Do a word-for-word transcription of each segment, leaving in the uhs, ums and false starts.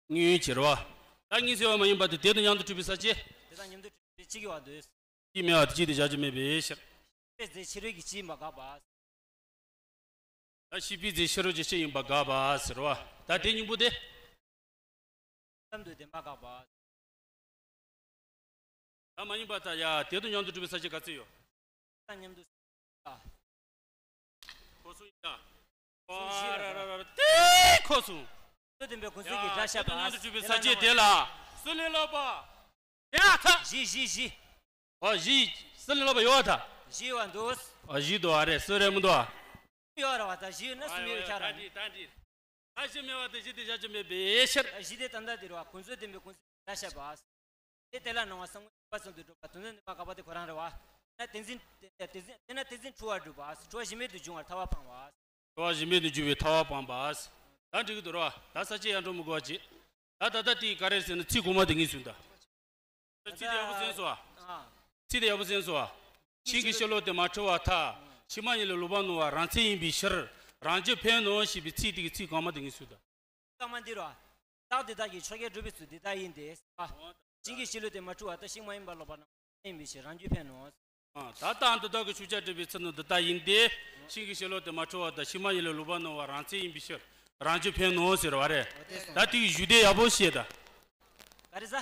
དངོས་ཡོད་ཀྱི་རེད་བ། ད་དངོས་ཡོད་མ་ཡིན་པ་དེ་དེ་དང་མཉམ་དུ་གྲུབ་པའི་ས་བཅད། དེ་དང་མཉམ་དུ་གྲུབ་པའི་གཅིག་གི་བར་དུ། གཅིག་མེད་པ་དེ་གཅིག་དེ་བཞག་རྒྱུ་མེད་པའི་ཕྱིར། པའི་རྫས་ཕྱི་རོལ་གྱི་སྤྱིའི་མ་དགག་པ། ད་ཕྱི་པའི་རྫས་ཕྱི་རོལ་གྱི་སྤྱི་ཡིན་པ་དགག་པ་ཟེར་བ། ད་དེ་གཉིས་པོ་དེ། ཙམ་དུ་དེ་མ་དགག་པ། ད་མ་ཡིན་པ་ད་ཡ་དེ་དང་མཉམ་དུ་གྲུབ་པའི་ས་བཅད་ག་ཚོད་ཡོད། དང་མཉམ་དུ། ཁོ་སོང་ཡ། ཁོ་སོང་ཞེས་ར་ར་ར་ར་དེ་ཁོ་སོང་། དོན་བདེན་པའི་ཁོ་ཚོས་ཀྱི་སྒྲ་བཤད་པ། དེ་དང་མཉམ་དུ་གྲུབ་པའི་ས་བཅད་དེ་ལ། སུ་ལས་ལོག་པ། དེ་ཨ་ཐ། བཞི་བཞི་བཞི། ཨ་བཞི། སུ་ལས་ལོག་པ་ཡོད་ཨ་ཐ། བཞི་ཡོད་འདུག་ཨ་བཞི་འདུག་ཨ་རེད་སུ་རེད་མི་འདུག་ཨ། ཡོད་ར་བ་ད་བཞི་ཡོད་ན་སུ་མེད་པའི་ཁྱག་ར། ད་འདི་ད་འདི། ད་བཞི་མེད་པ་དེ་བཞི་དེ་བཞག་རྒྱུ་མེད་པའི་ཕྱིར། ད་བཞི་དེ་ད་ལྟ་དེ་རེད་བ་ཁོ་ཚོས་བདེན་པའི་ཁོ་ཚོས་སྒྲ་བཤད་པ། དེ་དེ་ལ་སྣང་བ་ས་བོན་པ་ཙམ་དུ་གྲུབ་པ་དོན་དམ་དེ་མ་དགག་པ་དེ་ཁོ་རང་རེད་བ། ན་དེ་འཛིན་དེ་དེ་འཛིན་དེ་ན་དེ་འཛིན་འཁྲུལ་བ་སྒྲུབ་པ། འཁྲུལ་བ་གཞི་མེད་དུ་འབྱུང་བར་ཐལ་བ་སྤངས་པ། འཁྲུལ་བ་གཞི་མེད་དུ་འགྱུར་བའི་ཐལ་བ་སྤངས་པ། ད་འགྲིག་གི་འདུག་ར། ད་ས་བཅད་ཡར་འགྲོ་མི་དགོས་པ་བྱེད། ད་ད་ལྟ་དེ་ག་རེ་ཟེར་ན་ཚིག་གོང་མ་དེ་ངེས་སོང་ད། ཚིག་དེ་ཡག་པོ་གསན་སོང་ཨ། ཨ། ཚིག་དེ་ཡག་པོ་གསན་སོང་ཨ། ཕྱིས་ཀྱི་ཕྱིར་ལོག་དེ་མ་འཁྲུལ་བར་ཐལ། ཕྱི་མ་ཡིན་ལ་ལོག་པར་སྣང་བ་རང་མཚན་ཡིན་པའི་ཕྱིར། རང་རྒྱུད་ཕན་ནོ་ཞེས་པའི་ཚིག་དེ་གི་ཚིག་གོང་མ་དེ་ངེས་སོང་ད། རྟགས་མ་འདི་རོ། རྟགས་དེ་དག་གིས་ཆོས་སྐད་སྒྲུབ་པའི་ཚུལ་འདི་ལྟ་ཡིན་ཏེ། ཕྱིས་ཀྱི་ཕྱིར་ལོག་དེ་མ་འཁྲུལ་བར་ཐལ། ཕྱིས་མ་ཡིན་པར་ལོག་པར་སྣང་བ་ཡིན་པའི་ཕྱིར་རང་རྒྱུད་ཕན་ནོ། ཨ། ད་རྟགས་འདི་དག་གིས་ཆོས་ཅན་སྒྲུབ་པའི་ཚུལ་ནི་འདི་ལྟ་ཡིན་ཏེ། ཕྱིས་ཀྱི་ཕྱིར་ལོག་དེ་མ་འཁྲུལ་བར་ཐལ། ཕྱི་མ་ཡིན་ལ་ལོག་པར་སྣང་བ་རང་མཚན་ཡིན་པའི་ཕྱིར་རང་རྒྱུད་ཕན་ནོ་ཟེར་བ་རེད། ད་དེ་གི་གཞུག་དེ་ཡག་པོ་བཤད་ད། ག་རེ་ཟ།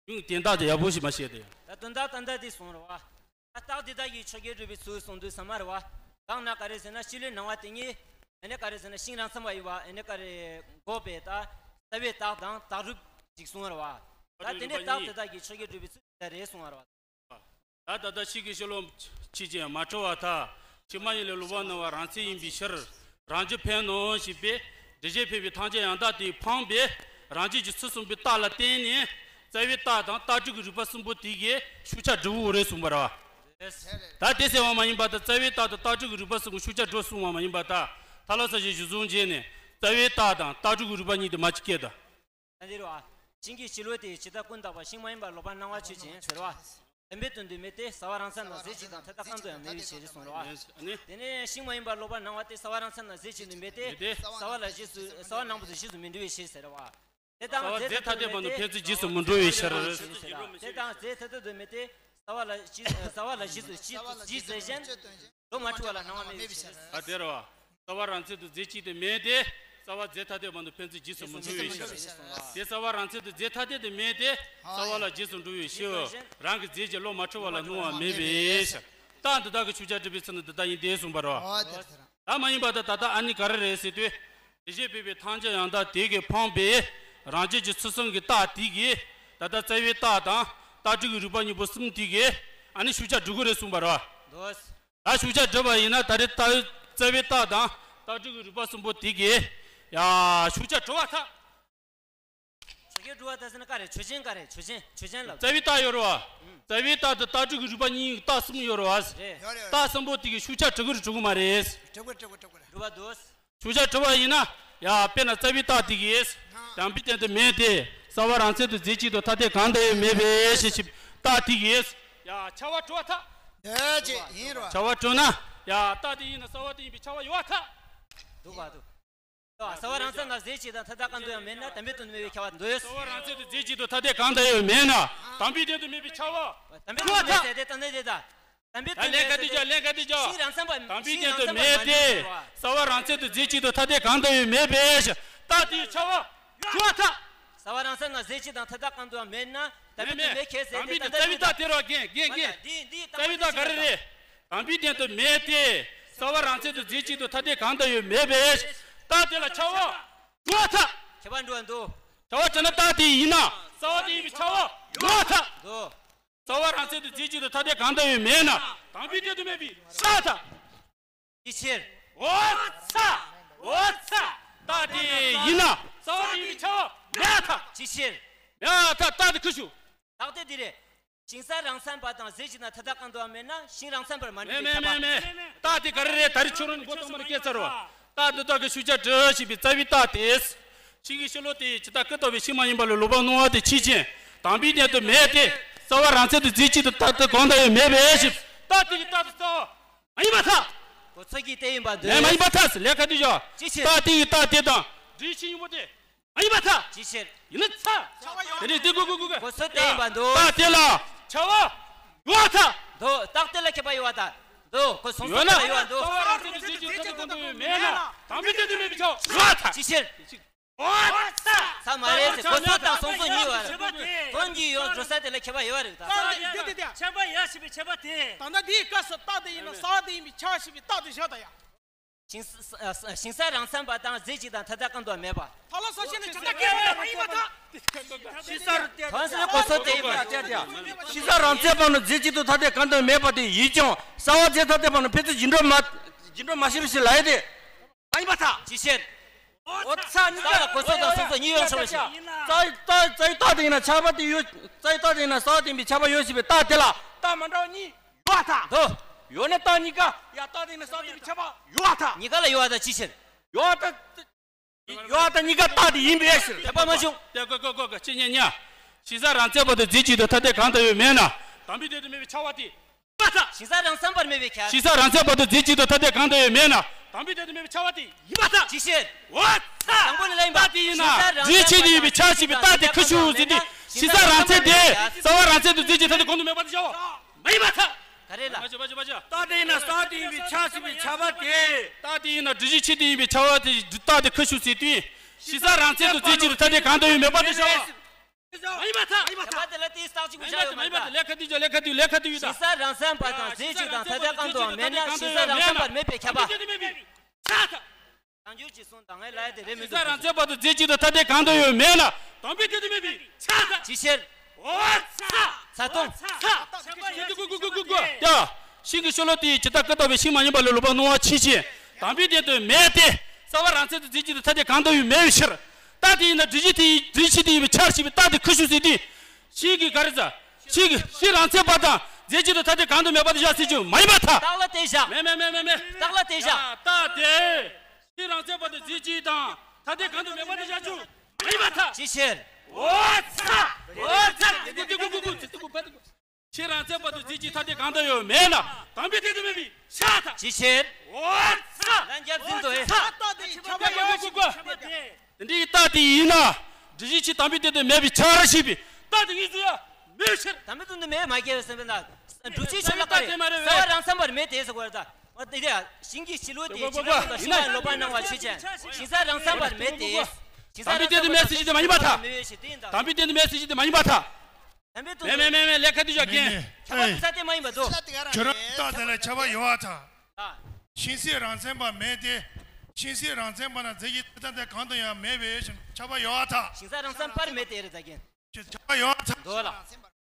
གཞུང་དོན་དག་དེ་ཡག་པོ་ཞིག་མ་བཤད་དེ། ད་དོན་དག་ད་ལྟ་དེ་གསུངས་རེད་བ། ད་རྟགས་དེ་དག་གིས་ཆོས་སྐད་སྒྲུབ་པའི་ཚུལ་གསུངས་དུས་ཙམ་མ་རེད་བ། གང་ན་ག་རེ་ཟེར་ན་སྤྱི་ལུས་སྣང་བ་དེ་ཉིད། ཨ་ནི་ག་རེ་ཟེར་ན་ཤིང་རང་མཚན་པ་ཡིན་བ་ཨ་ནི་ག་རེ་འགོག་པའི་ད་རྩ་བའི་རྟགས་དང་རྟགས་རིགས་ཅིག་གསུངས་རེད་བ། ད་དེ་ནས་རྟགས་དེ་དག་གིས་ཆོས་སྐད་སྒྲུབ་པའི་ཚུལ་དེ་རེད་གསུངས་རེད་བ། ད་ད་ལྟ་ཕྱིས་ཀྱི་ཕྱིར་ལོག་ཕྱིས་ཀྱི་མ་འཁྲུལ་བར་ཐལ། ཕྱི་མ་ཡིན་ལ་ལོག་པར་སྣང་བ་རང་མཚན་ཡིན་པའི་ཕྱིར། རང་རྒྱུད་ཕན་ནོ་ཞེས་པས་འགྲེལ་བྱེད་ཕལ་པའི་ཐམས་ཅད་ཡང་དག་དེ་འཕངས་པས་རང་རྒྱུད་ཀྱི་ཚུལ་གསུངས་པའི་རྟགས་ལ་བརྟེན་ནས་རྩ་བའི་རྟགས་དང་རྟགས་སྒྲུབ་ཀྱི་རིགས་པ་གསུམ་པོ་དེ་གའི་ཤུགས་ཆ་སྒྲུབ་པོ་རེད་གསུངས་པ་རེད་བ། ད་དེ་ཟེར་བ་མ་ཡིན་པར་ཐལ། རྩ་བའི་རྟགས་དང་རྟགས་སྒྲུབ་ཀྱི་རིགས་པ་གསུམ་གྱི་ཤུགས་ཆ་སྒྲུབ་གསུངས་པ་མ་ཡིན་པར་ཐལ། ཐལ་ལ་ས་བཞིན་གཞི་བཟུང་བྱས་ནས་རྩ་བའི་རྟགས་དང་རྟགས་སྒྲུབ་ཀྱི་རིགས་པ་གཉིས་དེ་མ་གཅིག་སྐད་དང་། ད་འདི་རེད་བ། ཕྱིས་ཀྱི་ཕྱིར་ལོག་དེ་ཇི་ལྟར་ཀུན་བརྟགས་པ་ཕྱིས་མ་ཡིན་པར་ལོག་པར་སྣང་བ་ཆོས་ཅན་ཟེར་བ། དམ་པའི་དོན་དུ་མེད་དེ། རྩ་བ་རང་མཚན་ལ་རྫས་གཅིག་དང་མཐའ་དག་གང་དུ་ཡང་མེད་པའི་ཕྱིར་གསུངས་རེད་བ། དེ་ནས་ཕྱིས་མ་ཡིན་པར་ལོག་པར་སྣང་བ་དེ་རྩ་བ་རང་མཚན་ལ་རྫས་གཅིག་ཏུ་མེད་དེ། རྩ་བ་ལ་རྗེས་སུ་རྩ་བ་སྣང་བ་དང་རྗེས་སུ་མི་འགྲོ་བའི་ཕྱིར་ཟེར་བ། དེ་དང་རྩ་བ་རྫས་ཐ་དད་པ་དང་ཕན་ཚུན་རྗེས་སུ་མི་འགྲོ་བའི་ཕྱིར། དེ་དང་རྫས་ཐ་དད་དུ་མེད་དེ། རྩ་བ་ལ་རྗེས་རྩ་བ་ལ་རྗེས་སུ་རྗེས་རྫས་གཞན་ལོག་མ་འཁྲུལ་བ་ལ་སྣང་བ་མེད་པའི་ཕྱིར། ཨ་དེ་རེད་བ། རྩ་བ་རང་མཚན་དུ་རྫས་གཅིག་ཏུ་མེད་དེ། རྩ་བ་རྫས་ཐ་དད་པ་དང་ཕན་ཚུན་རྗེས་སུ་མི་འགྲོ་བའི་ཕྱིར། དེ་རྩ་བ་རང་མཚན་དུ་རྫས་ཐ་དད་དུ་མེད་དེ། རྩ་བ་ལ་རྗེས་སུ་འགྲོ་བའི་ཕྱིར། རང་གི་རྫས་ཀྱིས་ལོག་མ་འཁྲུལ་བ་ལ་སྣང་བ་མེད་པའི་ཕྱིར། རྟགས་འདི་དག་གིས་ཆོས་ཅན་སྒྲུབ་པའི་ཚུལ་ནི་འདི་ལྟ་ཡིན་ཏེ་གསུངས་པ་རེད་བ། ད་མ་ཡིན་པ་ད་ད་ལྟ་ཨ་ནི་ག་རེ་རེད་ཟེར་དུས། འགྲེལ་བྱེད་ཕལ་པའི་ཐམས་ཅད་ཡང་དག་དེ་གིས་འཕངས་པས་རང་རྒྱུད་ཀྱི་ཚུལ་གསུམ་གྱི་རྟགས་དེ་གིས་ད་ལྟ་རྩ་བའི་རྟགས་དང་རྟགས་སྒྲུབ་ཀྱི་རིགས་པ་གཉིས་པོ་གསུམ་དེ་གིས་ཨ་ནི་ཤུགས་ཆ་སྒྲུབ་ཀྱི་རེད་གསུངས་པ་རེད་བ། ད་ཤུགས་ཆ་སྒྲུབ་པ་ཡིན་ན་ད་རེས་རྟགས་རྩ་བའི་རྟགས་དང་རྟགས་སྒྲུབ་ཀྱི་རིགས་པ་གསུམ་པོ་དེ་གིས་ཡ་ཤུགས་ཆ་སྒྲུབ་པར་ཐལ། ཆོས་ཅན་སྒྲུབ་པར་ཐལ་ཟེར་ན་ག་རེ། ཆོས་ཅན་ག་རེ། ཆོས་ཅན་ཆོས་ཅན་ལ། རྩ་བའི་རྟགས་ཡོད་རེད་བ། རྩ་བའི་རྟགས་དང་རྟགས་སྒྲུབ་ཀྱི་རིགས་པ་གཉིས་རྟགས་གསུམ་ཡོད་རེད་བ། རེད། རྟགས་གསུམ་པོ་དེ་གིས་ཤུགས་ཆ་སྒྲུབ་ཀྱི་རེད་སྒྲུབ་ཀྱི་མ་རེད། སྒྲུབ་པ་སྒྲུབ་པ་སྒྲུབ་པ་རེད། སྒྲུབ་པ་འདུག་ཤུགས་ཆ་སྒྲུབ་པ་ཡིན་ན། ཡ་དཔེར་ན་རྩ་བའི་རྟགས་དེ་གིས། དམ་པའི་སྟེང་དུ་མེད་དེ། རྩ་བ་རང་མཚན་དུ་རྫས་གཅིག་ཏུ་ཐ་དད་གང་དུ་ཡང་མེད་པའི་ཕྱིར་ཞེས་པའི་རྟགས་དེ་གིས། ཡ་ཆ་བ་སྒྲུབ་པར་ཐལ། འདོད་ཅེས་ཡིན་རོ། ཆ་བ་སྒྲུབ་ན། ཡ་རྟགས་དེ་ཡིན་ན་རྩ་བ་དེ་ཡིན་པའི་ཁྱབ་པ་ཡོད་པར་ཐལ། འདུག་ག་འདུག་རྩ་བ་རང་མཚན་ལ་རྫས་གཅིག་དང་མཐའ་དག་གང་དུ་ཡང་མེད་ན་དམ་པའི་དོན་དུ་མེད་པའི་ཁྱབ་པ་འདོད། རྩ་བ་རང་མཚན་དུ་རྫས་གཅིག་ཏུ་ཐ་དད་གང་དུ་ཡང་མེད་ན། དམ་པའི་དོན་དུ་མེད་པའི་ཁྱབ་པ། དམ་པའི་དོན་དུ་མེད་ཟེར་ཏེ་ད་འདི་དེ་ད། དམ་པའི་དོན་དུ་མེད་ཟེར་ཏེ། ད་ལན་ཁ་དེ་རྒྱག་ལན་ཁ་དེ་རྒྱག་ཤིང་རང་མཚན་པ། དམ་པའི་དོན་དུ་མེད་དེ། རྩ་བ་རང་མཚན་དུ་རྫས་གཅིག་ཏུ་ཐ་དད་གང་དུ་ཡང་མེད་པའི་ཕྱིར། རྟགས་དེའི་ཁྱབ་པ། སྒྲུབ་པར་ཐལ། རྩ་བ་རང་མཚན་ལ་རྫས་གཅིག་དང་མཐའ་དག་གང་དུ་ཡང་མེད་ན་དམ་པའི་དོན་མེད་ཁྱབ་ཟེར་ཏེ། དམ་པའི་དོན་རྩ་བའི་རྟགས་དེ་རོ། རྒན་རྒན་རྒན། རྩ་བའི་རྟགས་ག་རེ་རེད། དམ་པའི་དོན་དུ་མེད་དེ། རྩ་བ་རང་མཚན་དུ་རྫས་གཅིག་ཏུ་ཐ་དད་གང་དུ་ཡང་མེད་པའི་རྟགས་དེ་ལ་ཁྱབ་པ་སྒྲུབ་པར་ཐལ། ཁྱབ་པ་འགྲོ་བ་འདུག་ཁྱབ་པ་བྱས་ན་རྟགས་དེ་ཡིན་ན། རྩ་བ་དེ་ཡིན་པའི་ཁྱབ་པ་སྒྲུབ་པར་ཐལ། འདུག་རྩ་བ་རང་མཚན་དུ་རྫས་གཅིག་ཏུ་ཐ་དད་གང་དུ་ཡང་མེད་ན་དམ་པའི་དོན་དུ་མེད་པའི་ཕྱིར་ཐལ། ཅིའི་ཕྱིར། འོ་ཚ། འོ་ཚ། རྟགས་དེ་ཡིན་ན། རྩ་བ་དེ་ཡིན་པའི་ཁྱབ་པ་མེད་པར་ཐལ། ཅིའི་ཕྱིར། མེད་པར་ཐལ། རྟགས་དེ་ཁུ་ཤུ། རྟགས་དེ་འདི་རེད། ཤིང་རྩ་རང་མཚན་པ་དང་རྫས་གཅིག་དང་མཐའ་དག་གང་དུའང་མེད་ན་ཤིང་རང་མཚན་པར་མ་གྲུབ་པའི་ཁྱབ་པ། མེད་མེད་མེད་མེད། རྟགས་དེ་ག་རེ་རེད། ད་རེས་ཁྱོད་རང་གི་མགོ་གཏོགས་མ་རེད་སྐད་ཚར་བ། རྟགས་འདི་དག་གིས་ཤུགས་ཆ་སྒྲུབ་ཞེས་པའི་རྩ་བའི་རྟགས་དེ། ཕྱིས་ཀྱི་ཕྱིར་ལོག་དེ་ཇི་ལྟར་ཀུན་བརྟགས་པའི་ཕྱིས་མ་ཡིན་པ་ལ་ལོག་པར་སྣང་བ་དེ་ཕྱིས་ཅན། དམ་པའི་དོན་དུ་མེད་དེ། རྩ་བ་རང་མཚན་དུ་རྫས་གཅིག་ཏུ་ཐ་དད་གང་དུ་ཡང་མེད་པའི་ཕྱིར། རྟགས་དེ་ཡི་རྟགས་དེ་རྩ་བ། མ་ཡིན་པར་ཐལ། གོ་ཚོད་ཀྱི་དེ་ཡིན་པར་འདོད། ལན་མ་ཡིན་པར་ཐལ། ལན་ཁ་དེ་བཞག་ཅི་ཕྱིར། རྟགས་དེ་ཡི་རྟགས་དེ་དང་ འདྲི་ཆེ་ཡིན་པོ་དེ། མ་ཡིན་པ་ཐ། ཅི་ཕྱིར། ཡིན་ན་ཚ། དེ་ནས་དེ་གུ་གུ་གུ་གུ། གོ་སོ་དེ་ཡིན་པ་འདུག་རྟགས་དེ་ལ་ཁྱབ་པ་ཡོད་ཐ། འདུག་རྟགས་དེ་ལ་ཁྱབ་པ་ཡོད་ཐ། འདུག་གོ་སོང་ཡོད་ན། ས་ལ་ཡོད་འདུག་རྩ་བ་རང་བཙན་དུ་རྫས་གཅིག་ཏུ་ཐ་དད་གང་དུ་ཡོད་མེད་ན། དམ་པའི་དོན་དུ་མེད་པའི་ཁྱབ་པ་ཡོད་ཐ། ཅི་ཕྱིར། ཨོ་ཚ། ཚ་མ་རེད་ཟེར། གོ་སོ་དང་སོང་ཚོ་གཉིས་ཡོད་རེད། དོན་གྱི་ཡོད་འགྲོ་ས་དེ་ལ་ཁྱབ་པ་ཡོད་རེད་ད། རྟགས་དེ་ཡིན་དེ་དེ་དེ། ཁྱབ་པ་ཡོད་ཞེས་པའི་ཁྱབ་པ་དེ། ད་ལྟ་དེའི་སྐབས་སུ་རྟགས་དེ་ཡིན་ན་རྩ་བ་དེ་ཡིན་པའི་ཁྱབ་པ་ཞེས་པའི་རྟགས་དེ་བཞག་ད་ཡ། ཞིང་ས་ཞིང་ས་རང་མཚན་པ་དང་རྫས་གཅིག་དང་ཐ་དད་གང་དུ་མེད་པ། ཐ་ལ་ས་ཞིག་ནས་ཁྱབ་པ་སྐད་མ་ཡིན་པ་དང་། ཞིང་ས་རང་མཚན་པ་ནི་རྫས་གཅིག་ཏུ་ཐ་དད་གང་དུ་མེད་པ་དེ་ཡིན་ཀྱང་རྩ་བ་རྫས་ཐ་དད་པ་ནི་ཕན་ཚུན་རྒྱུན་འགྲོ་མ་རྒྱུན་འགྲོ་མ་བྱས་པ་ཞིག་ལ་ཡོད་དེ། མ་ཡིན་པ་ཐ། ཅི་ཕྱིར། ཨོ་ཚ་ནི་རྟགས་ལ་གོ་སོ་དང་སོང་ཚོ་གཉིས་ཡོད་ཆོག་པ་ཞིག་རྩ་བའི་རྟགས་རྩ་བའི་རྟགས་དེ་ཡིན་ན་ཁྱབ་པ་དེ་ཡོད། རྩ་བའི་རྟགས་དེ་ཡིན་ན་རྩ་བ་དེ་ཡིན་པའི་ཁྱབ་པ་ཡོད་ཞེས་པའི་རྟགས་དེ་ལ་རྟགས་མ་འདྲ་བ་གཉིས་ཡོད་ཐ། འདུག་ཡོད་ན་རྟགས་གཉིས་ཀ་ཡ་རྟགས་དེ་ཡིན་ན་རྩ་བ་དེ་ཡིན་པའི་ཁྱབ་པ་ཡོད་ཐ། གཉིས་ཀ་ལ་ཡོད་ཐ་ཅི་ཕྱིར། ཡོད་ཐ། ཡོད་ཐ་གཉིས་ཀ་རྟགས་དེ་ཡིན་པའི་ཕྱིར། དད་པ་མ་བྱུང་། དེ་གོ་གོ་གོ་གོ་ཅི་ཉན་ཉ། ཞིང་ས་རང་མཚན་པ་དང་རྫས་གཅིག་ཏུ་ཐ་དད་གང་དུ་ཡོད་མེད་ན། དམ་པའི་དོན་དུ་མེད་པའི་ཁྱབ་པ་དེ། ཞིང་ས་རང་མཚན་པར་མེད་པའི་ཁྱབ། ཞིང་ས་རང་མཚན་པ་དང་རྫས་གཅིག་ཏུ་ཐ་དད་གང་དུ་ཡང་མེད་ན། དམ་པའི་དོན་དུ་མེད་པའི་ཁྱབ་པ་དེ་ཡིན་པར་ཐལ། ཅི་ཕྱིར། འོ་ཚ། དང་པོ་ནས་ལ་ཡིན་པ། རྟགས་དེ་ཡིན་ན་རྫས་གཅིག་ཏུ་ཡིན་པའི་ཁྱབ་ཞེས་པའི་རྟགས་དེ་ཁུ་ཤུ་ཟེར་དུས་ཞིང་ས་རང་མཚན་དེ་རྩ་བ་རང་མཚན་དུ་རྫས་གཅིག་ཐ་དད་གང་དུ་མེད་པ་དེ་བྱའོ། མ་ཡིན་པར་ཐལ། ག་རེ་ལ། མ་བྱ་མ་བྱ་མ་བྱ། རྟགས་དེ་ཡིན་ན་རྩ་བ་དེ་ཡིན་པའི་ཁྱབ་ཞེས་པའི་ཁྱབ་པ་དེ། རྟགས་དེ་ཡིན་ན་སྒྲུབ་བྱེད་ཆོས་དེ་ཡིན་པའི་ཁྱབ་པ་དེ་རྟགས་དེ་ཁུ་ཤུ་ཟེར་དུས་ཞིང་ས་རང་མཚན་དུ་རྫས་གཅིག་ཏུ་ཐ་དད་གང་དུ་ཡང་མེད་པ་དེ་བྱའོ། མ་ཡིན་པར་ཐལ། མ་ཡིན་པར་ཐལ། ཁྱབ་པ་དེ་ལ་དེའི་རྟགས་གཅིག་པུ་བཞག་ཡོད་མ་ཡིན་པར་ཐལ། ལས་ཁ་དུས་ཀྱང་ལས་ཁ་དུས་ལས་ཁ་དུས་ཡོད་ད། ཞིང་ས་རང་མཚན་པ་དང་རྫས་གཅིག་དང་ཐ་དད་གང་དུའང་མེད་ན་ཞིང་ས་རང་མཚན་པར་མེད་པའི་ཁྱབ་པ། དང་འགྱུར་གྱི་གསུང་དང་ངའི་ལས་དེ་རེད་མི་འདུག་ཞིང་ས་རང་མཚན་པ་དང་རྫས་གཅིག་དང་ཐ་དད་གང་དུ་ཡང་མེད་ན་དམ་པའི་དོན་དུ་མེད་པའི་ཁྱབ་པ། ཅི་ཕྱིར། འོ་ཚ། ཚ་ཏོང་། ཚ། ཚ། ཚ། ཡ། ཤིང་གི་ཤོ་ལོ་ཀ་དེ་ཇི་ལྟར་ཀ་དག་པའི་ཤིང་མ་ཡིན་པ་ལས་ལོག་པར་སྣང་བ་ཕྱིན་ཅི། དམ་པའི་དོན་དུ་མེད་དེ། རྩ་བ་རང་མཚན་དུ་རྫས་གཅིག་ཏུ་ཐ་དད་གང་དུ་ཡང་མེད་པའི་ཕྱིར། རྟགས་དེ་ཡིན་ན་སྒྲུབ་བྱེད་དེ་ཡིན་སྒྲུབ་བྱེད་དེ་ཡིན་པའི་ཁྱབ་ཞེས་པའི་རྟགས་དེ་ཁུ་ཤུ་ཟེར་དུས། ཤིང་གི་ག་རེ་ཟ། ཤིང་གི་ཤིང་རང་མཚན་པ་དང་རྫས་གཅིག་ཏུ་ཐ་དད་གང་དུ་མེད་པ་དེ་བཞག་ཟེར་རྒྱུ་མ་ཡིན་པར་ཐལ། རྟགས་ལ་དེ་བཞག་མེད་མེད་མེད་མེད་མེད། རྟགས་ལ་དེ་བཞག་ཡ། རྟགས་དེ། ཤིང་རང་མཚན་པ་དང་རྫས་གཅིག་དང་ཐ་དད་གང་དུ་མེད་པ་དེ་བཞག་རྒྱུ་མ་ཡིན་པར་ཐལ། ཅི་ཕྱིར། འོ་ཚ། འོ་ཚ། དེ་དེ་གུ་གུ་གུ་དེ་དེ་གུ་བ་དེ་གུ། ཤིང་རང་མཚན་པ་དང་རྫས་གཅིག་ཐ་དད་གང་དུ་ཡང་མེད་ན་དམ་པའི་དོན་དུ་མེད་པའི་ཁྱབ་པ་ཐལ། ཅི་ཕྱིར། འོ་ཚ། ལན་རྒྱབ་འཛིན་དུ་ཨེ། ཚ། རྟགས་དེ་ཡིན་ཁྱབ་པ་ཡོད་ཞེས་པའི་ཁྱབ་པ་དེ། དེ་འདྲའི་རྟགས་དེ་ཡིན་ན། སྒྲུབ་བྱེད་ཆོས་དམ་པའི་དོན་དུ་མེད་པའི་ཁྱབ་པ་ཞེས་པའི་རྟགས་དེ་དངོས་སུ་ཡང་མེད་ཕྱིར། དམ་པའི་དོན་དུ་མེད་མ་སྐྱེ་བའི་སེམས་པས་ན། སྒྲུབ་བྱེད་ཆོས་ལ་ཀ་རེ། རྩ་བ་རང་མཚན་པར་མེད་དེ་ཟེར་བ་རེད་ད། འོ་དེ་རེད། ཞིང་གི་ཤོ་ལོ་ཀ་དེ་ཇི་ལྟར་ཀ་དག་པའི་ཤིང་མ་ཡིན་པ་ལས་ལོག་པར་སྣང་བ་ཕྱིན་ཅི། ཞིང་ས་རང་མཚན་པར་མེད་དེ། ཞིང་ས་རང་མཚན་པར་མེད་པའི་ཕྱིར་དེ་ཡིན་ད། དམ་པའི་དོན་དུ་མེད་ཟེར་གྱི་དེ་མ་ཡིན་པར་ཐལ། དམ་པའི་དོན་དུ་མེད་མེད་མེད་མེད། ལས་ཁ་དུས་བཞག་གིན། ཁྱབ་པ་དེ་ས་དེ་མ་ཡིན་པ་དོ། ཁྱོད་རང་རྟགས་དེ་ལ་ཁྱབ་པ་ཡོད་པར་ཐལ། ཨ། ཞིང་ས་རང་མཚན་པ་མེད་དེ། ཞིང་ས་རང་མཚན་པ་ན་རྫས་ཀྱི་ཐ་དད་གང་དུ་ཡང་མེད་པའི་ཕྱིར་ཁྱབ་པ་ཡོད་པར་ཐལ། ཞིང་ས་རང་མཚན་པར་མེད་དེ་རེད་ད་གིན། ཁྱབ་པ་ཡོད་པར་ཐལ། དོ་ལ།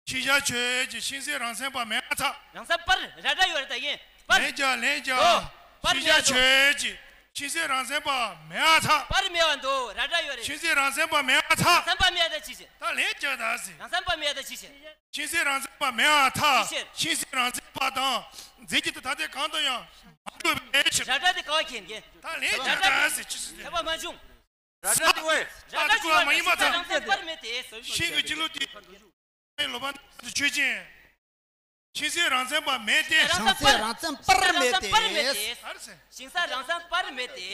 ཤེས་བྱ་ཆོས་ཅན། ཞིང་ས་རང་མཚན་པ་མེད་པར་ཐལ། རང་མཚན་པར་ར་སྒྲ་ཡོད་རེད་ད་གིན། པར། ལན་རྒྱག་ལན་རྒྱག་དོ། པར་ཤེས་བྱ་མེད་དོ། ཆོས་ཅན། ཞིང་ས་རང་མཚན་པ་མེད་པར་ཐལ། པར་མེད་པ་འདུག་ར་སྒྲ་ཡོད་རེད། ཞིང་ས་རང་མཚན་པ་མེད་པར་ཐལ། རང་མཚན་པ་མེད་ད་ཅི་བྱེད། ད་ལན་རྒྱག་ད་ཟེར། རང་མཚན་པ་མེད་ད་ཅི་བྱེད། ཞིང་ས་རང་མཚན་པ་མེད་པར་ཐལ། ཅི་བྱེད། ཞིང་ས་རང་མཚན་པ་དང་རྫས་ཀྱི་ཐ་དད་གང་དུ་ཡང་མ་གྲུབ་པའི་ཕྱིར། ར་སྒྲ་དེ་ག་བ་མཁྱེན་གྱི། ད་ལན་རྒྱག་ད་ཟེར་ཅི་ཟེར། ཁྱབ་པ་མ་བྱུང་། ར་སྒྲ་དེ་བས། ར་སྒྲ་དེ་བས་མ་ཡིན་པར་ཐལ། རང་མཚན་པར་མེད་དེ། ཤིང་གི་ཤོ་ལོ་ཀ་དེ། ལོག་པར་སྣང་བ་དེ་ཆོས་ཅན། ཞིང་ས་རང་མཚན་པ་མེད་དེ། རང་མཚན་པར། རང་མཚན་པར་མེད་དེ། ཞིང་ས་རང་མཚན་པར་མེད་དེ།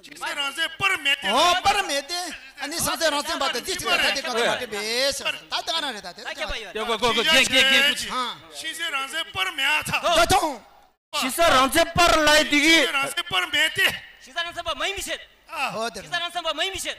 ཞིང་ས་རང་མཚན་པར་མེད་དེ། ཨོ་པར་མེད་དེ། ཨ་ནི་ཞིང་ས་རང་མཚན་པ་དང་རྫས་གཅིག་ལ་ཐ་དད་གང་དུ་མ་གྲུབ་པས། ད་ལྟ་ག་རང་རེད་ད་དེ་ད་ཁྱབ་པ་ཡོད་རེད། ཞིང་ས་རང་མཚན་པར་མེད་ཐལ། ད་ཐོང་། ཞིང་ས་རང་མཚན་པར་ལབ་ཡས་དེ་གི། ཞིང་ས་རང་མཚན་པར་མེད་དེ། ཞིང་ས་རང་མཚན་པ་མ་ཡིན་པའི་ཕྱིར། ཨ། ཧོ་དེ་ཞིང་ས་རང་མཚན་པ་མ་ཡིན་པའི་ཕྱིར།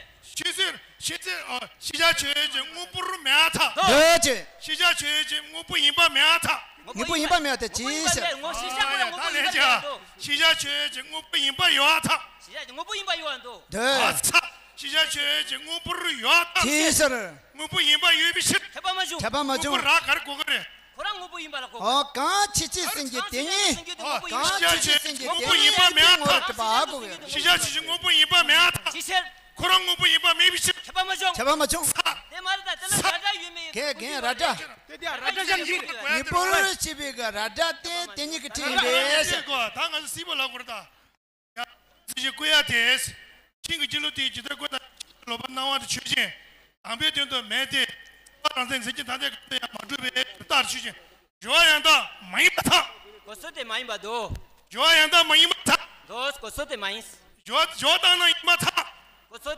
ཤེས་བྱ་ཨ། ཤེས་བྱ་ཆོས་ཅན་དངོས་པོར་མེད་པར་ཐལ། འདོད་ཅེས། ཤེས་བྱ་ཆོས་ཅན་དངོས་པོ་ཡིན་པ་མེད་པར་ཐལ། དངོས་པོ་ཡིན་པ་མེད་པ་དེ་ཅི་ཟེར། དངོས་ཤེས་བྱ་ཁོ་རང་དངོས་པོ་ཡིན་པ་ཡོད་འདུག་ཤེས་བྱ་ཆོས་ཅན་དངོས་པོ་ཡིན་པ་ཡོད་པར་ཐལ། ཤེས་བྱ་དངོས་པོ་ཡིན་པ་ཡོད་འདུག་འདོད། ཨ་ཚ། ཤེས་བྱ་ཆོས་ཅན་དངོས་པོར་ཡོད་པར་ཐལ། ཅི་ཟེར། དངོས་པོ་ཡིན་པ་ཡོད་པའི་ཕྱིར། ཁྱབ་པ་མ་བྱུང་། ཁྱབ་པ་མ་བྱུང་། དངོས་པོ་ར་ག་རེ་གོ་གི་རེད། ཁོ་རང་དངོས་པོ་ཡིན་པ་ལ་གོ་དགོས། ཨོ་གང་ཕྱིན་ཅི་སེམས་ཀྱི་དེ་ཉིད། གང་ཕྱིན་ཅི་སེམས་ཀྱི་དེ་ཉིད་དངོས་པོ་ཡིན་པ་མེད་པར་ཐལ། ཤེས་བྱ་ཆོས་ཅན་དངོས་པོ་ཡིན་པ་མེད་པར་ཐལ། ཅི་ཕྱིར། ཁོ་རང་དངོས་པོ་ཡིན་པ་མེད་པའི་ཕྱིར། ཁྱབ་པ་མ་བྱུང་། ཁྱབ་པ་མ་བྱུང་། ཚ། དེ་མ་རེད་ད། དེ་ལ་ཚ། ར་སྒྲ་ཡོད་མེད་ཡོད། གན་གན་ར་སྒྲ། དེ་དེ་ར་སྒྲ་ཞབས་ཀྱིས། ངེས་པར་བྱེད་པའི་གི་ར་སྒྲ་དེ་དེ་ཉིད་ཀྱི་ཕྲད་ཡིན་པས། ད་ང་ཚོ་སྲིད་པ་ལ་གོ་ར་ད། ཡང་། རྫས་གཅིག་བཀོད་ཡ་དེ། ཤིང་གི་ཤོ་ལོ་ཀ་དེ་ཇི་ལྟར་བཀོད་ན། ལོག་པར་སྣང་བ་དེ་ཆོས་ཅན། དམ་པའི་དོན་དུ་མེད་དེ། རང་མཚན་རྫས་ཀྱི་ཐ་དད་གང་དུ་ཡང་མ་གྲུབ་པའི་རྟགས་ཆོས་ཅན། སྦྱོར་བ་ཡང་དག་མ་ཡིན་པར་ཐལ། གོ་སོ་དེ་མ་ཡིན་པ་དོ། སྦྱོར་བ་ཡང་དག་མ་ཡིན་པར་ཐལ། དོ། གོ་སོ་དེ་མ་ཡིན། སྦྱོར་སྦྱོར་བ་ལྟར་སྣང་ཡིན་པར་ཐལ། གོ་སོ་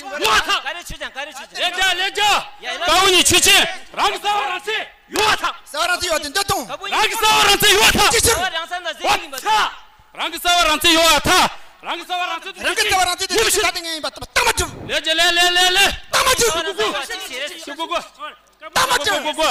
ཡོད་ཐལ། ག་རེ་ཆོས་ཅན། ག་རེ་ཆོས་ཅན། ལེགས་བྱ། ལེགས་བྱ། ཡ་ཡ། ཀ་བོ་ཉིད་ཆོས་ཅན། རང་གི་གསལ་བ་རང་མཚན་ཡོད་ཐལ། གསལ་བ་རང་མཚན་ཡོད་དེ་འདོད་དང་། རང་གི་གསལ་བ་རང་མཚན་ཡོད་ཐལ། ཅི་ཕྱིར། གསལ་བ་རང་མཚན་དང་གཟི་བརྗིད་ཡིན་པ་ཐལ། རང་གི་གསལ་བ་རང་མཚན་ཡོད་ཐལ། རང་གི་གསལ་བ་རང་མཚན་དུ། རང་གི་གསལ་བ་རང་མཚན་དུ་ཡིན་ཕྱིར། ད་དེ་ངས་ཡིན་པ་རྟགས་མ་གྲུབ། ལེགས་བྱ། ལེགས་ལེགས་ལེགས་ལེགས། རྟགས་མ་གྲུབ། གསལ་བ་རང་མཚན་ཡོད་ཐལ། ཞེས་རེད། ཞུ་གོ་གོ། རྟགས་མ་གྲུབ། གོ་གོ།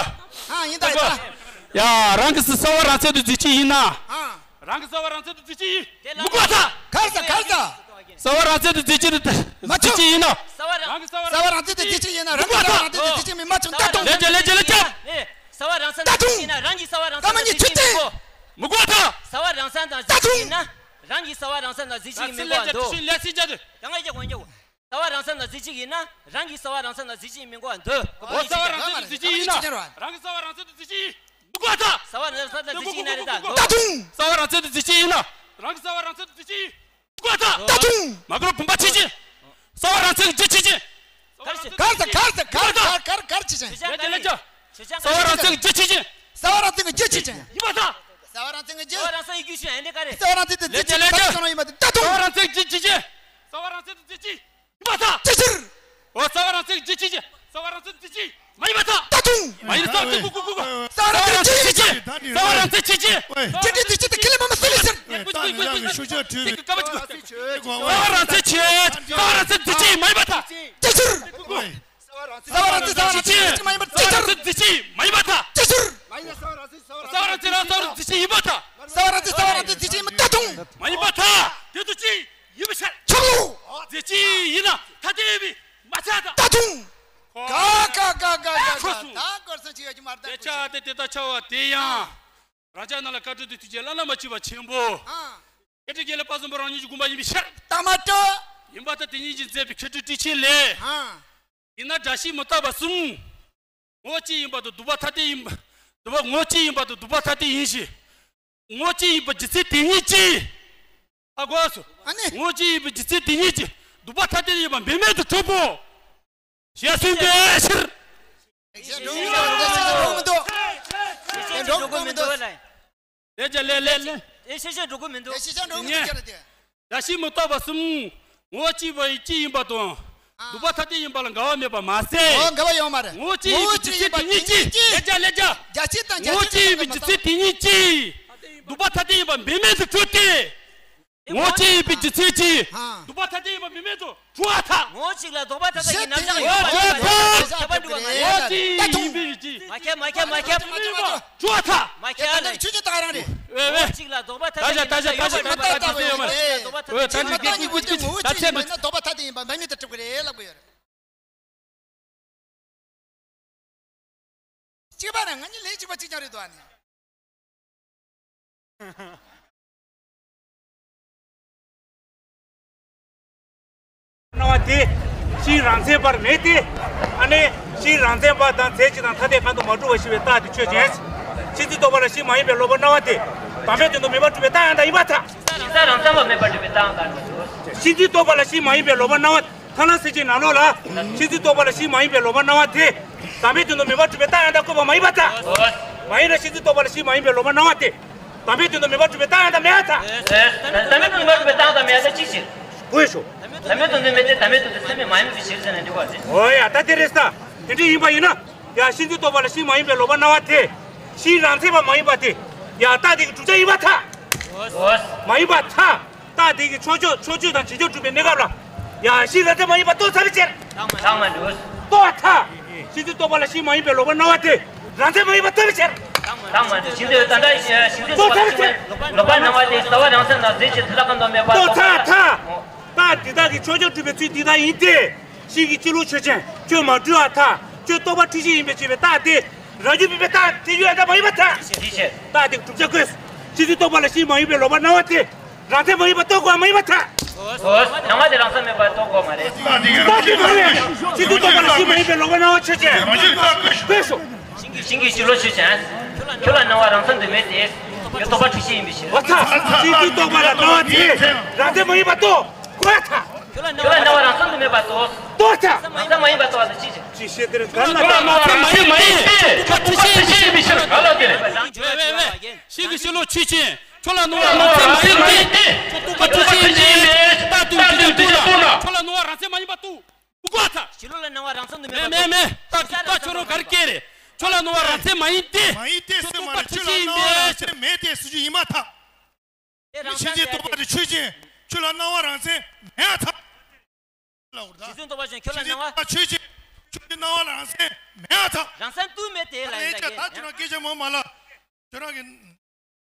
ཨ་ཡིན་ད་ཡིན་ད། ཡ། རང་གི་གསལ་བ་རང་མཚན་དུ་གཟི་བརྗིད་ཡིན་ན། ཨ། རང་གི་གསལ་བ་རང་མཚན་དུ་གཟི་བརྗིད་ཡིན། མི་གོ་ཐལ། གར་ས་གར་ས། གསལ་བ་རང་མཚན་དུ་གཟི་བརྗིད་དུ། མ་གཟི་བརྗིད་ཡིན་ན། གསལ་བ་རང་། རང་གི་གསལ་བ་རང་མཚན་དུ་གཟི་བརྗིད་ཡིན་ན། རང་གི་གསལ་བ་རང་མཚན་དུ་གཟི་བརྗིད་མིན་མ་བྱུང་། ད་དུང་། ལེགས་བྱ། ལེགས་བྱ། ལེགས་བྱ། གསལ་བ་རང་མཚན་དུ་གཟི་བརྗིད་ཡིན་ན། རང་གི་གསལ་བ་རང་མཚན་དུ་གཟི་བརྗིད་མི་གོ། མི་གོ་ཐལ། གསལ་བ་རང་མཚན་དང་གཟི་བརྗིད་ཡིན་ན། རང་གི་གསལ་བ་རང་མཚན་དང་གཟི་བརྗིད་མི་གོ་འདུག། ལེགས་བྱ། ད་ང་ཡག་གོ་ཡག་གོ། གསལ་བ་རང་མཚན་དང་གཟི་བརྗིད་ཡིན་ན། རང་གི་གསལ་བ་རང་མཚན་དང་གཟི་བརྗིད་མི་གོ་འདུག། གོ་བ། གསལ་བ་རང་མཚན་དང་གཟི་བརྗིད་ཡིན་ན། རང་གི་གསལ་བ་རང་མཚན་དང་གཟི་བརྗིད་ཡིན། མི་གོ་ཐལ། གསལ་བ་རང་མཚན་དང་གཟི་བརྗིད་ཡིན་ན་རེད་ད། ད་དུང་། གསལ་བ་རང་མཚན་དང་གཟི་བརྗིད་ཡིན་ན། རང་གི་གསལ་བ་རང་མཚན་དང་གཟི་བརྗིད་ཡིན། མི་གོ་ཐལ། ད་དུང་། མ་གོ་བུམ་པ་ཆོས་ཅན། གསལ་བ་རང་མཚན་གྱི་རྒྱུ་ཆོས་ཅན། གར་ས་གར་ས་གར་གར་གར་གར་ཆོས་ཅན། ལེགས་བྱ། ལེགས་བྱ། གསལ་བ་རང་མཚན་གྱི་རྒྱུ་ཆོས་ཅན། གསལ་བ་རང་མཚན་གྱི་རྒྱུ་ཆོས་ཅན། ཡིན་པ་ཐལ། གསལ་བ་རང་མཚན་གྱི་རྒྱུ། གསལ་བ་རང་མཚན་གྱི་རྒྱུ་ཆོས་ཅན། ཡིན་པ་ཐལ། གསལ་བ་རང་མཚན་གྱི་རྒྱུ་ཆོས་ཅན། ད་དུང་། གསལ་བ་རང་མཚན་གྱི་རྒྱུ་ཆོས་ཅན། གསལ་བ་རང་མཚན་གྱི་རྒྱུ་ཆོས་ཅན། ཡིན་པ་ཐལ། ཅི་ཕྱིར། འོ། གསལ་བ་རང་མཚན་གྱི་རྒྱུ་ཆོས་ཅན། གསལ་བ་རང་མཚན་གྱི་རྒྱུ་ཆོས་མ་ཡིན་པ་ཐལ། ད་དུང་། མ་ཡིན་ས། གསལ་བ་རང་མཚན་གྱི་རྒྱུ་ཆོས་ཅན། གསལ་བ་རང་མཚན་གྱི་རྒྱུ་ཆོས་ཅན། རྒྱུ་འབྲས་རྒྱུ་ཆོས་དང་ཁས་ལེན་མ་མ་སུ་ལས་ཟེར། ཀུ་ཀུ་ཀུ་ཀུ། གསལ་བ་རང་མཚན་ཆོས་ཅན། གསལ་བ་རང་མཚན་གྱི་རྒྱུ་ཆོས་མ་ཡིན་པ་ཐལ། རང་ཚོ་རང་ཚོའི་རྫས་གཅིག་མ་ཡིན་པར་ཅི་ཕྱིར། རྩི་ཤིང་མ་ཡིན་པར་ཐལ། ཅི་ཕྱིར། རྩ་བ་རང་ཚོ་རང་རྩ་བ་རང་ཚོའི་རྫས་གཅིག་ཡིན་པར་ཐལ། རྩ་བ་རང་ཚོ་རང་རྩ་བ་རང་ཚོའི་རྫས་གཅིག་ཡིན་པར་ད་དུང་། མ་ཡིན་པར་ཐལ། དེ་ཚོ་གཅིག་ཡིན་པར་ཤར། ཆོག་ལོ། རྫས་གཅིག་ཡིན་ན་ཐ་དད་ཡིན་པས་མ་ཆགས་ད། ད་དུང་། ག་ག་ག་ག་ག་ག་ཁོ་སོང་། ད་གོ་ས་ཅི་ཡོད་ཀྱི་མ་རེད་ད། དེ་ཆ་དེ་དེ་ད་ཆ་བ་དེ་ཡང་རང་ཅག་ནང་ལ་བཀའ་དྲིན་དུ་ཐུགས་རྗེ་བླ་ན་མ་མཆིས་པ་ཆེན་པོ། ཨ། ཁ་ཏྲི་དགེ་ལེགས་དཔལ་བཟང་པོ་རང་ཉིད་ཀྱི་དགོངས་པ་ཡིན་པའི་ཕྱིར། ད་མ་སྤྲོ། ཡིན་པར་ཐལ། དེ་ཉིད་ཀྱིས་མཛད་པའི་ཁ་ཏྲི་ཏི་ཆེན་ལས། ཨ། ཡིན་ན་དགྲ་ཤ་མི་རྟག་པ་གསུམ། ངོ་བོ་གཅིག་ཡིན་པ་དང་སྡུག་པ་ཐ་དད་ཡིན་པ། སྡུག་པ་ངོ་བོ་གཅིག་ཡིན་པ་དང་སྡུག་པ་ཐ་དད་ཡིན་ཞིང་། ངོ་བོ་གཅིག་ཡིན་པའི་རྒྱུ་མཚན་དེ་ཉིད་ཀྱིས། ཧ་གོ་སོང་། ཨ་ནི། ངོ་བོ་གཅིག་ཡིན་པའི་རྒྱུ་མཚན་དེ་ཉིད་ཀྱིས་སྡུག་པ་ཐ་དད་ཡིན་པ་འབད་མེད་དུ་གྲུབ་བོ། ཞེས་གསུངས་པའི་ཕྱིར། ཞེས་འགྲོ་གི་མི་འདུག་ཞེས་འགྲོ་གི་མི་འདུག་ལ། ལས་ཀྱང་ལས་ལས་ལས། ཨེ་ཤེས་ཤེས་འགྲོ་གི་མི་འདུག་ཨེ་ཤེས་ཤེས་འགྲོ་གི་མི་འདུག་ཅེས་རེད་དེ། དགྲ་ཤ་མི་རྟག་པ་གསུམ། ངོ་བོ་གཅིག་པ་གཅིག་ཡིན་པ་དང་། ཨ། སྡུག་པ་ཐ་དད་ཡིན་པ་ལ་འགལ་བ་མེད་པ་མ་ཟད། འོ་འགལ་བ་ཡོད་མ་རེད། ངོ་བོ་གཅིག་ཡིན་པའི་རྒྱུ་མཚན་དེ་ཉིད་ཀྱིས། ལས་ཀྱང་ལས་ཀྱང་། རྒྱ་ཆེ་དང་རྒྱ་ཆེ་ངོ་བོ་གཅིག་ཡིན་པའི་རྒྱུ་མཚན་དེ་ཉིད་ཀྱིས། སྡུག་པ་ཐ་དད་ཡིན་པ་འབད་མེད་དུ་གྲུབ་སྟེ། ངོ་བོ་གཅིག་ཡིན་པའི་རྒྱུ་མཚན་གྱིས། ཨ། སྡུག་པ་ཐ་དད་ཡིན་པ་འབད་མེད་དུ་གྲུབ་པར་ཐལ། ངོ་བོ་གཅིག་ལ་ལྡོག་པ་ཐ་དད་ཀྱི་རྣམ་གཞག་ཡོད་པ་མ་ཡིན་པ་ཁྱད་པར་འགྲོ་བ་མ་རེད། ངོ་བོ་གཅིག་ཡིན་པའི་རྒྱུ། མ་ཁྱབ་མ་ཁྱབ་མ་ཁྱབ། གྲུབ་པར་ཐལ། མ་ཁྱབ་ལ་ཆོས་ཅན་ད་ག་རང་རེད། ངོ་བོ་གཅིག་ལ་ལྡོག་པ་ཐ་དད་ཀྱི་རྣམ་གཞག་ཡོད་པ་མ་ཡིན་པ་ཁྱད་པར་འགྲོ་བ་མ་རེད། ངོ་བོ་གཅིག་ལ་ལྡོག་པ་ཐ་དད་ཀྱི་རྣམ་གཞག་ཡོད་པ་མ་ཡིན་པ་ཁྱད་པར་འགྲོ་བ་མ་རེད། ལབ་དགོས་ཡོད་རེད། གཅིག་པ་རང་ང་གཉིས་ལས་གཅིག་པ་གཅིག་རྐྱང་རེད་འདུག་ཨ་ནི། སྣང་བ་དེ་ཤིང་རང་མཚན་པར་མེད་དེ། ཨ་ནི་ཤིང་རང་མཚན་པ་དང་རྫས་གཅིག་དང་ཐ་དད་ཁ་དོག་མ་གྲུབ་པ་ཞེས་པའི་རྟགས་དེ་ཆོས་ཅན། ཤིང་རྩི་རྟོག་པ་ལ་ཤིང་མ་ཡིན་པའི་ལོག་པར་སྣང་བ་དེ་དམ་པའི་དོན་དུ་མེད་པར་གྲུབ་པའི་རྟགས་ཡང་དག་ཡིན་པར་ཐལ། ཤིང་རྩ་རང་མཚན་པ་མེད་པར་གྲུབ་པའི་རྟགས་ཡང་དག་ཡིན་པར་ཐལ། ཤིང་རྩི་རྟོག་པ་ལ་ཤིང་མ་ཡིན་པའི་ལོག་པར་སྣང་བ། ཐ་ན་སེམས་ཅན་ནང་ལོགས་ལ་ཤིང་རྩི་རྟོག་པ་ལ་ཤིང་མ་ཡིན་པའི་ལོག་པར་སྣང་བ་དེ་དམ་པའི་དོན་དུ་མེད་པར་གྲུབ་པའི་རྟགས་ཡང་དག་བཀོད་པ་མ་ཡིན་པར་ཐལ། མ་ཡིན་ན་ཤིང་རྩི་རྟོག་པ་ལ་ཤིང་མ་ཡིན་པའི་ལོག་པར་སྣང་བ་དེ་དམ་པའི་དོན་དུ་མེད་པར་གྲུབ་པའི་རྟགས་ཡང་དག་མེད་པར་ཐལ། དམ་པའི་དོན་དུ་མེད་པར་གྲུབ་པའི་རྟགས་ཡང་དག་མེད་པར་ཐལ། ཅི་ཕྱིར། དགོས་ཤོག་དམ་པའི་དོན་དུ་མེད་དེ་དམ་པའི་དོན་དུ་སེམས་མེད་མ་ཡིན་པའི་ཕྱིར་ཟེར་ནས་འདུག་པ་དེ། འོ་ཡ་ད་དེ་རེད་ས། དེ་འདྲ་ཡིན་པ་ཡིན་ན། ཡ་ཤིང་རྩི་རྟོག་པ་ལ་ཤིང་མ་ཡིན་པའི་ལོག་པར་སྣང་བ་དེ། ཤིང་རང་མཚན་པ་མ་ཡིན་པ་དེ། ཡ་རྟགས་དེ་གི་བསྒྲུབ་བྱ་ཡིན་པར་ཐལ། མ་ཡིན་པར་ཐལ། རྟགས་དེ་གི་ཕྱོགས་ཆོས་ཕྱོགས་ཆོས་དང་རྗེས་ཕྱོགས་སྒྲུབ་པའི་གནས་སྐབས་ལ། ཡ་ཤིང་རང་མཚན་མ་ཡིན་པ་རྟོགས་ཚར་བའི་ཕྱིར། རྟགས་མ་འགྲོ། རྟོགས་ཐལ། ཤིང་རྩི་རྟོག་པ་ལ་ཤིང་མ་ཡིན་པའི་ལོག་པར་སྣང་བ་དེ། རང་མཚན་མ་ཡིན་པ་རྟོགས་པའི་ཕྱིར། རྟགས་མ་འགྲོ། ཤིང་རྩི་ད་ལྟ་ཤིང་རྩི་རྟོགས་ཚར་བའི་ཕྱིར། ལོག་པར་སྣང་བ་དེ་རྩ་བ་རང་མཚན་དང་རྫས་གཅིག་ཐ་དད་ཁ་དོག་མེད་པ་རྟོགས་ཚར་ཐལ། རྟགས་འདི་དག་གི་ཕྱོགས་ཆོས་སྒྲུབ་པའི་ཚུལ་འདི་དག་ཡིན་ཏེ། ཤིང་གི་སྤྱི་ལོགས་ཆོས་ཅན། ཁྱོད་མ་གྲུབ་པར་ཐལ། ཁྱོད་རྟོག་པ་འཁྲུལ་ཤེས་ཡིན་པས་བྱས་པའི་རྟགས་དེ། རང་རྒྱུད་པའི་རྟགས་དེ་ཡོད་ཡང་དག་མ་ཡིན་པར་ཐལ། ཅི་ཕྱིར། རྟགས་དེ་བསྒྲུབ་བྱ་དགོས། ཤིང་རྩི་རྟོག་པ་ལ་ཤིང་མ་ཡིན་པའི་ལོག་པར་སྣང་བ་དེ། རང་མཚན་མ་ཡིན་པ་རྟོགས་དགོས་པ་མ་ཡིན་པར་ཐལ། འོ། སྣང་བ་དེ་རང་མཚན་མེད་པར་རྟོགས་དགོས་པ་མ་རེད། རྟགས་དེ་མ་རེད། ཤིང་རྩི་རྟོག་པ་ལ་ཤིང་མ་ཡིན་པའི་ལོག་པར་སྣང་བ་ཆོས་ཅན། དགོས་སོ། ཤིང་གི་ཤིང་གི་སྤྱི་ལོགས་ཆོས་ཅན། ཁྱོད་ལ་སྣང་བ་རང་མཚན་དུ་མེད་དེ། ཁྱོད་རྟོག་པ་འཁྲུལ་ཤེས་ཡིན་པའི་ཕྱིར། འོ་ཐལ། ཤིང་རྩི་རྟོག་པ་ལ་སྣང་བ་དེ། རང་མཚན་མ་ཡིན་པ་རྟོགས། དགོས་ཐལ། ཁྱོད་ལ་སྣང་བ་རང་མཚན་དུ་མེད་པ་རྟོགས། རྟོགས་ཐལ། རང་མཚན་མ་ཡིན་པ་རྟོགས་པ་དང་ཅི་ཕྱིར། ཅི་ཕྱིར་དེར་ག་ལ་ད་མ་ཚད་མ་ཡིན་མ་ཡིན། ཁྱོད་ཐུགས་རྗེ་ཡིན་པའི་ཕྱིར་ག་ལ་དེ་རེད། ཝེ་ཝེ་ཝེ། ཤིང་གི་སྤྱི་ལོགས་ཆོས་ཅན། ཁྱོད་ལ་སྣང་བ་རང་མཚན་མ་ཡིན་ཏེ། ཁྱོད་རྟོག་པ་འཁྲུལ་ཤེས་ཡིན་པས། རྟགས་དང་རྗེས་ཕྱོགས་རྟོགས་ན། ཁྱོད་ལ་སྣང་བ་རང་མཚན་མ་ཡིན་པ་རྟོགས། དགོས་ཐལ། ཤིང་ལོགས་ལ་སྣང་བ་རང་མཚན་དུ་མེད་པ་མེད་མེད་མེད། རྟགས་ཀྱི་རྟགས་ཁྱོད་རང་ག་རེ་སྐད་རེད། ཁྱོད་ལ་སྣང་བ་རང་མཚན་མ་ཡིན་ཏེ། མ་ཡིན་ཏེ་ཟེར་མ་རེད། ཁྱོད་ལ་སྣང་བ་རང་མཚན་མེད་དེ་ཟེར་རྒྱུ་ཡིན་མ་ཐག་དེ་རང་ཤིང་རྩི་རྟོག་པ་དེ་ཆོས་ཅན། ཁྱོད་ལ་སྣང་བ་རང་མཚན་མེད་ཐག་ལབ་དགོས་རེད་ད། ཤིང་རྩི་རྟོག་པ་ཆོས་ཁྱོད་ལ་སྣང་བ། ཤིང་རྩི་རྟོག་པ་ཆོས་ཅན། ཁྱོད་ཀྱི་སྣང་བ་རང་མཚན་མེད་ཐག་རང་མཚན་དུ་མེད་དེ་ལ་ཡིན་ད་ལས་ཀྱང་ད་ཁྱོད་རང་སྐད་ཆ་མང་མ་ལ། ཁྱོད་རང་གི་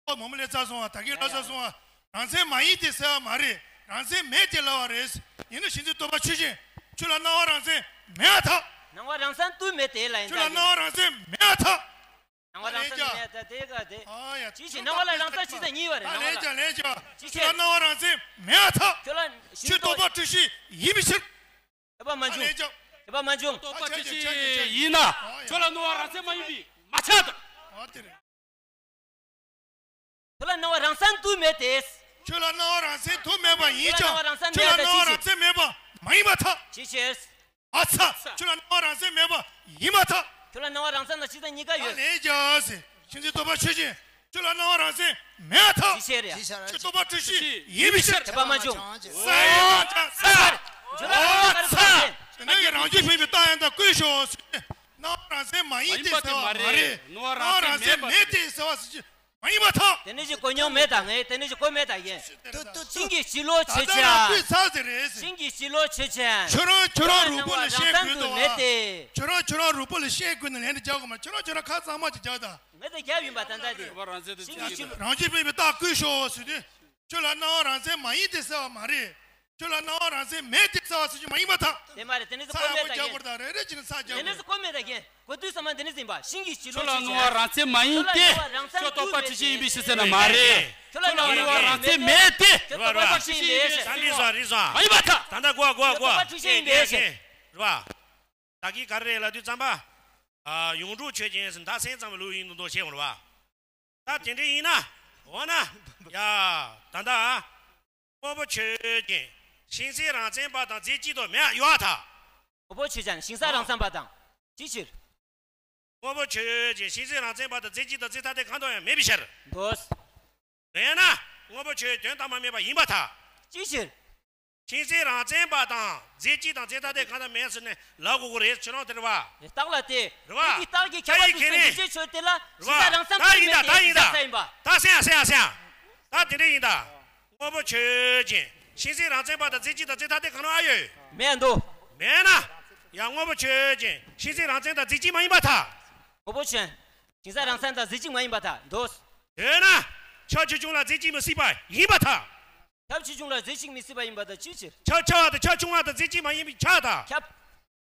ཨོ་མོ་མོ་ལས་རྩ་སོང་བ་ད་གིན་ལ་རྩ་སོང་བ། རང་མཚན་མ་ཡིན་ཏེ་ཟེར་བ་མ་རེད། རང་མཚན་མེད་དེ་ལབ་པ་རེད། ཡིན་ན་ཤིང་རྩི་རྟོག་པ་ཆོས་ཅན། ཁྱོད་ལ་སྣང་བ་རང་མཚན་མེད་ཐག་སྣང་བ་རང་མཚན་དུ་མེད་དེ་ལ་ཡིན་ད་ཁྱོད་ལ་སྣང་བ་རང་མཚན་མེད་ཐག་སྣང་བ་རང་མཚན་མེད་ད་དེ་ག་དེ། ཨ་ཡ། ཅི་ཞིག་སྣང་བ་ལ་རང་མཚན་ཅི་ཟེར་གཉིས་པ་རེད། ད་སྣང་བ་ལས་ལ་ཀྱང་ལས་ཀྱང་། ཅི་ཁྱོད་ལ་སྣང་བ་རང་མཚན་མེད་ཐག་ཁྱོད་ལ་ཤིང་ཁྱོད་རྟོག་པ་འཁྲུལ་ཤེས་ཡིན་པའི་ཕྱིར། དད་པ་མ་ད་བྱུང་། ལས་ཀྱང་། དད་པ་མ་བྱུང་། རྟོག་པ་འཁྲུལ་ཤེས་ཡིན་ན་ཁྱོད་ལ་སྣང་བ་རང་མཚན་མ་ཡིན་པས་མ་ཆགས་དང་། ཨ་དེ་རེད། ཁྱོད་ལ་སྣང་བ་རང་མཚན་དུ་མེད་དེ། ཁྱོད་ལ་སྣང་བ་རང་མཚན་དུ་མེད་པ་ཡིན་ཀྱང་། ཁྱོད་ལ་སྣང་བ་རང་མཚན་མེད་པ་ཡིན་ཀྱང་། ཁྱོད་ལ་སྣང་བ་རང་མཚན་མེད་པ་མ་ཡིན་པར་ཐལ། ཅི་ཕྱིར། ཨ་ཚ། ཁྱོད་ལ་སྣང་བ་རང་མཚན་མེད་པ་ཡིན་པར་ཐལ། ཁྱོད་ལ་སྣང་བ་རང་མཚན་དང་ཅི་ཙམ་གཉིས་ཀ་ཡོད། ད་ལས་ཀྱང་ཟེར། ཤིང་རྩི་རྟོག་པ་ཆོས་ཅན། ཁྱོད་ལ་སྣང་བ་རང་མཚན་མེད་པར་ཐལ། ཅི་ཕྱིར་ཡ། ཁྱོད་རྟོག་པ་འཁྲུལ་ཤེས་ཡིན་པའི་ཕྱིར། དད་པ་མ་བྱུང་། ས་ཡི་ལ་ཅང་ས། ཨ་ཚ། དེ་ནས་ཀྱི་རང་རྒྱུད་མེད་པའི་རྟགས་ཡང་དག་བཀོད་ཤོག་ཟེར། སྣང་བ་རང་མཚན་མ་ཡིན་ཏེ་ཟེར་བ་མ་རེད། སྣང་བ་རང་མཚན་མེད་དེ་ཟེར་བ་ཟེར་གྱི་མ་ཡིན་པར་ཐལ། དེ་ནི་ཞིག་གོ་མྱོང་མེད་ད་ངས་དེ་ནི་ཞིག་གོ་མེད་ད་ཡིན། ཤིང་གི་སྤྱི་ལོགས་ཆོས་ཅན། ཤིང་གི་སྤྱི་ལོགས་ཆོས་ཅན། ཁྱོད་རང་ཁྱོད་རང་རུས་པ་ནས་ཤེས་དགོས་དོ། ཁྱོད་རང་ ཁྱོད་རང་རུས་པ་ལ་ཤེས་དགོས་ན་ལན་དེ་རྒྱག་དགོས་མ་རེད། ཁྱོད་རང་ཁྱོད་རང་ཁ་གཙང་མ་ཅིག་རྒྱག་དང་། ངས་ད་རྒྱབ་ཡིན་པ་ད་ལྟ་དེ། རང་བཞིན་མེད་པའི་རྟགས་བཀོད་ཤོག་ཟེར་དུས། ཁྱོད་ལ་སྣང་བ་རང་མཚན་མ་ཡིན་ཏེ་ཟེར་བ་མ་རེད། ཁྱོད་ལ་སྣང་བ་རང་མཚན་མེད་དེ་ཟེར་བ་ཟེར་རྒྱུ་མ་ཡིན་པ་དང་། དེ་མ་རེད། དེ་ནི་ཚ་ཡག་པོ་རྒྱག་དགོས་རེད་དང་། རེ་རེ་བྱས་ནས་ཚ་རྒྱག་དགོས་རེད། དེ་ནི་གོ་མེད་ད་རྒན། གོ་དུས་ཙམ་པ་འདི་ནི་ཟིན་པ་ཤིང་གི་བྱི་ལོ་ཁྱོད་ལ་སྣང་བ་རང་མཚན་མ་ཡིན་ཏེ། ཁྱོད་ལ་སྣང་བ་རང་མཚན་ཁྱོད་རྟོགས་པ་འཁྲུལ་ཞིག་ཡིན་པའི་ཕྱིར་ཟེར་ན་མ་རེད། ཁྱོད་ལ་སྣང་བ་རང་མཚན་མེད་དེ། ཁྱོད་རྟོགས་པ་འཁྲུལ་ཞིག་ཡིན་པའི་ཕྱིར། ད་འདི་ཟ་རི་ཟ། མ་ཡིན་པ་ད། ད་ལྟ་གོ་གོ་གོ། རྟོགས་པ་འཁྲུལ་ཞིག་ཡིན་པའི་ཕྱིར། རེད་བ། ད་གིན་ག་རེ་རེད་ལབ་དུས་ཙམ་པ། ཨ། ཡོངས་གྲུབ་ཆོས་ཅན་ཟེར་མདའ་སེམས་ཙམ་པའི་ལུགས་ཡིན་མདོག་མདོག་བྱས་འོང་རེད་བ། ད་དེ་འདྲ་ཡིན་ན། འོ་ན། ཡ། ད་ལྟ། དངོས་པོ་ཆོས་ཅན། ཤིང་ཟེར་རང་མཚན་པ་དང་རྫས་གཅིག་ཏུ་མེད་ཡོད་ད། དངོས་པོ་ཆོས་ཅན། ཤིང་ཟེར་རང་མཚན་པ་དང་། ཅིའི་ཕྱིར། དངོས་པོ་ཆོས་ཅན། ཤིང་ཟེར་རང་མཚན་པ་དང་རྫས་གཅིག་དང་རྫས་ཐ་དད་གང་དུ་ཡང་མེད་པའི་ཕྱིར། འདོད། མེད་ན། དངོས་པོ་ཆོས་དོན་དམ་པར་མེད་པ་ཡིན་པར་ཐལ། ཅིའི་ཕྱིར། ཤིང་ཟེར་རང་མཚན་པ་དང་རྫས་གཅིག་དང་རྫས་ཐ་དད་གང་དུ་མེད་ཟེར་ནས་ལབ་དགོས་ཀྱི་རེད། ཁྱོད་རང་དེ་རེད་བ། རྟགས་ལ་དེ། རེད་བ། དེ་གི་རྟགས་ཀྱི་ཁྱད་པར་དུ་ད་ཡིན་གྱི་ནི། འདུས་བྱས་ཆོས་དེ་ལ་ཤིང་ཟེར་རང་མཚན་པ་ཡིན་མེད་དེ་ད་ཡིན་ད། ཤིང་ཟེར་ཡིན་པ། ད་སེང་ཡ་སེང་ཡ་སེང་ཡ། ད་དེ་འདྲ་ཡིན་ད། དངོས་པོ་ཆོས་ཅན། ཤིང་ཟེར་རང་མཚན་པ་དང་རྫས་གཅིག་དང་རྫས་ཐ་དད་གང་ན་ཨ་ཡོད། མེད་འདུག་མེད་ན། ཡང་དངོས་པོ་ཆོས་ཅན། ཤིང་ཟེར་རང་མཚན་དང་རྫས་གཅིག་མ་ཡིན་པར་ཐལ། དངོས་པོ་ཆོས་ཅན། ཤིང་ཟེར་རང་མཚན་དང་རྫས་གཅིག་མ་ཡིན་པར་ཐལ། འདོད། འདོད་ན། ཁྱབ་ཆེ་ཆུང་ལ་རྫས་གཅིག་མི་སྲིད་པ་ཡིན་པར་ཐལ། ཁྱབ་ཆེ་ཆུང་ལ་རྫས་གཅིག་མི་སྲིད་པ་ཡིན་པར་ཐལ། ཅིའི་ཕྱིར། ཁྱབ་ཆེ་བ་དང་ཁྱབ་ཆུང་བ་དང་རྫས་གཅིག་མ་ཡིན་པའི་ཁྱབ་ཐལ། ཁྱབ།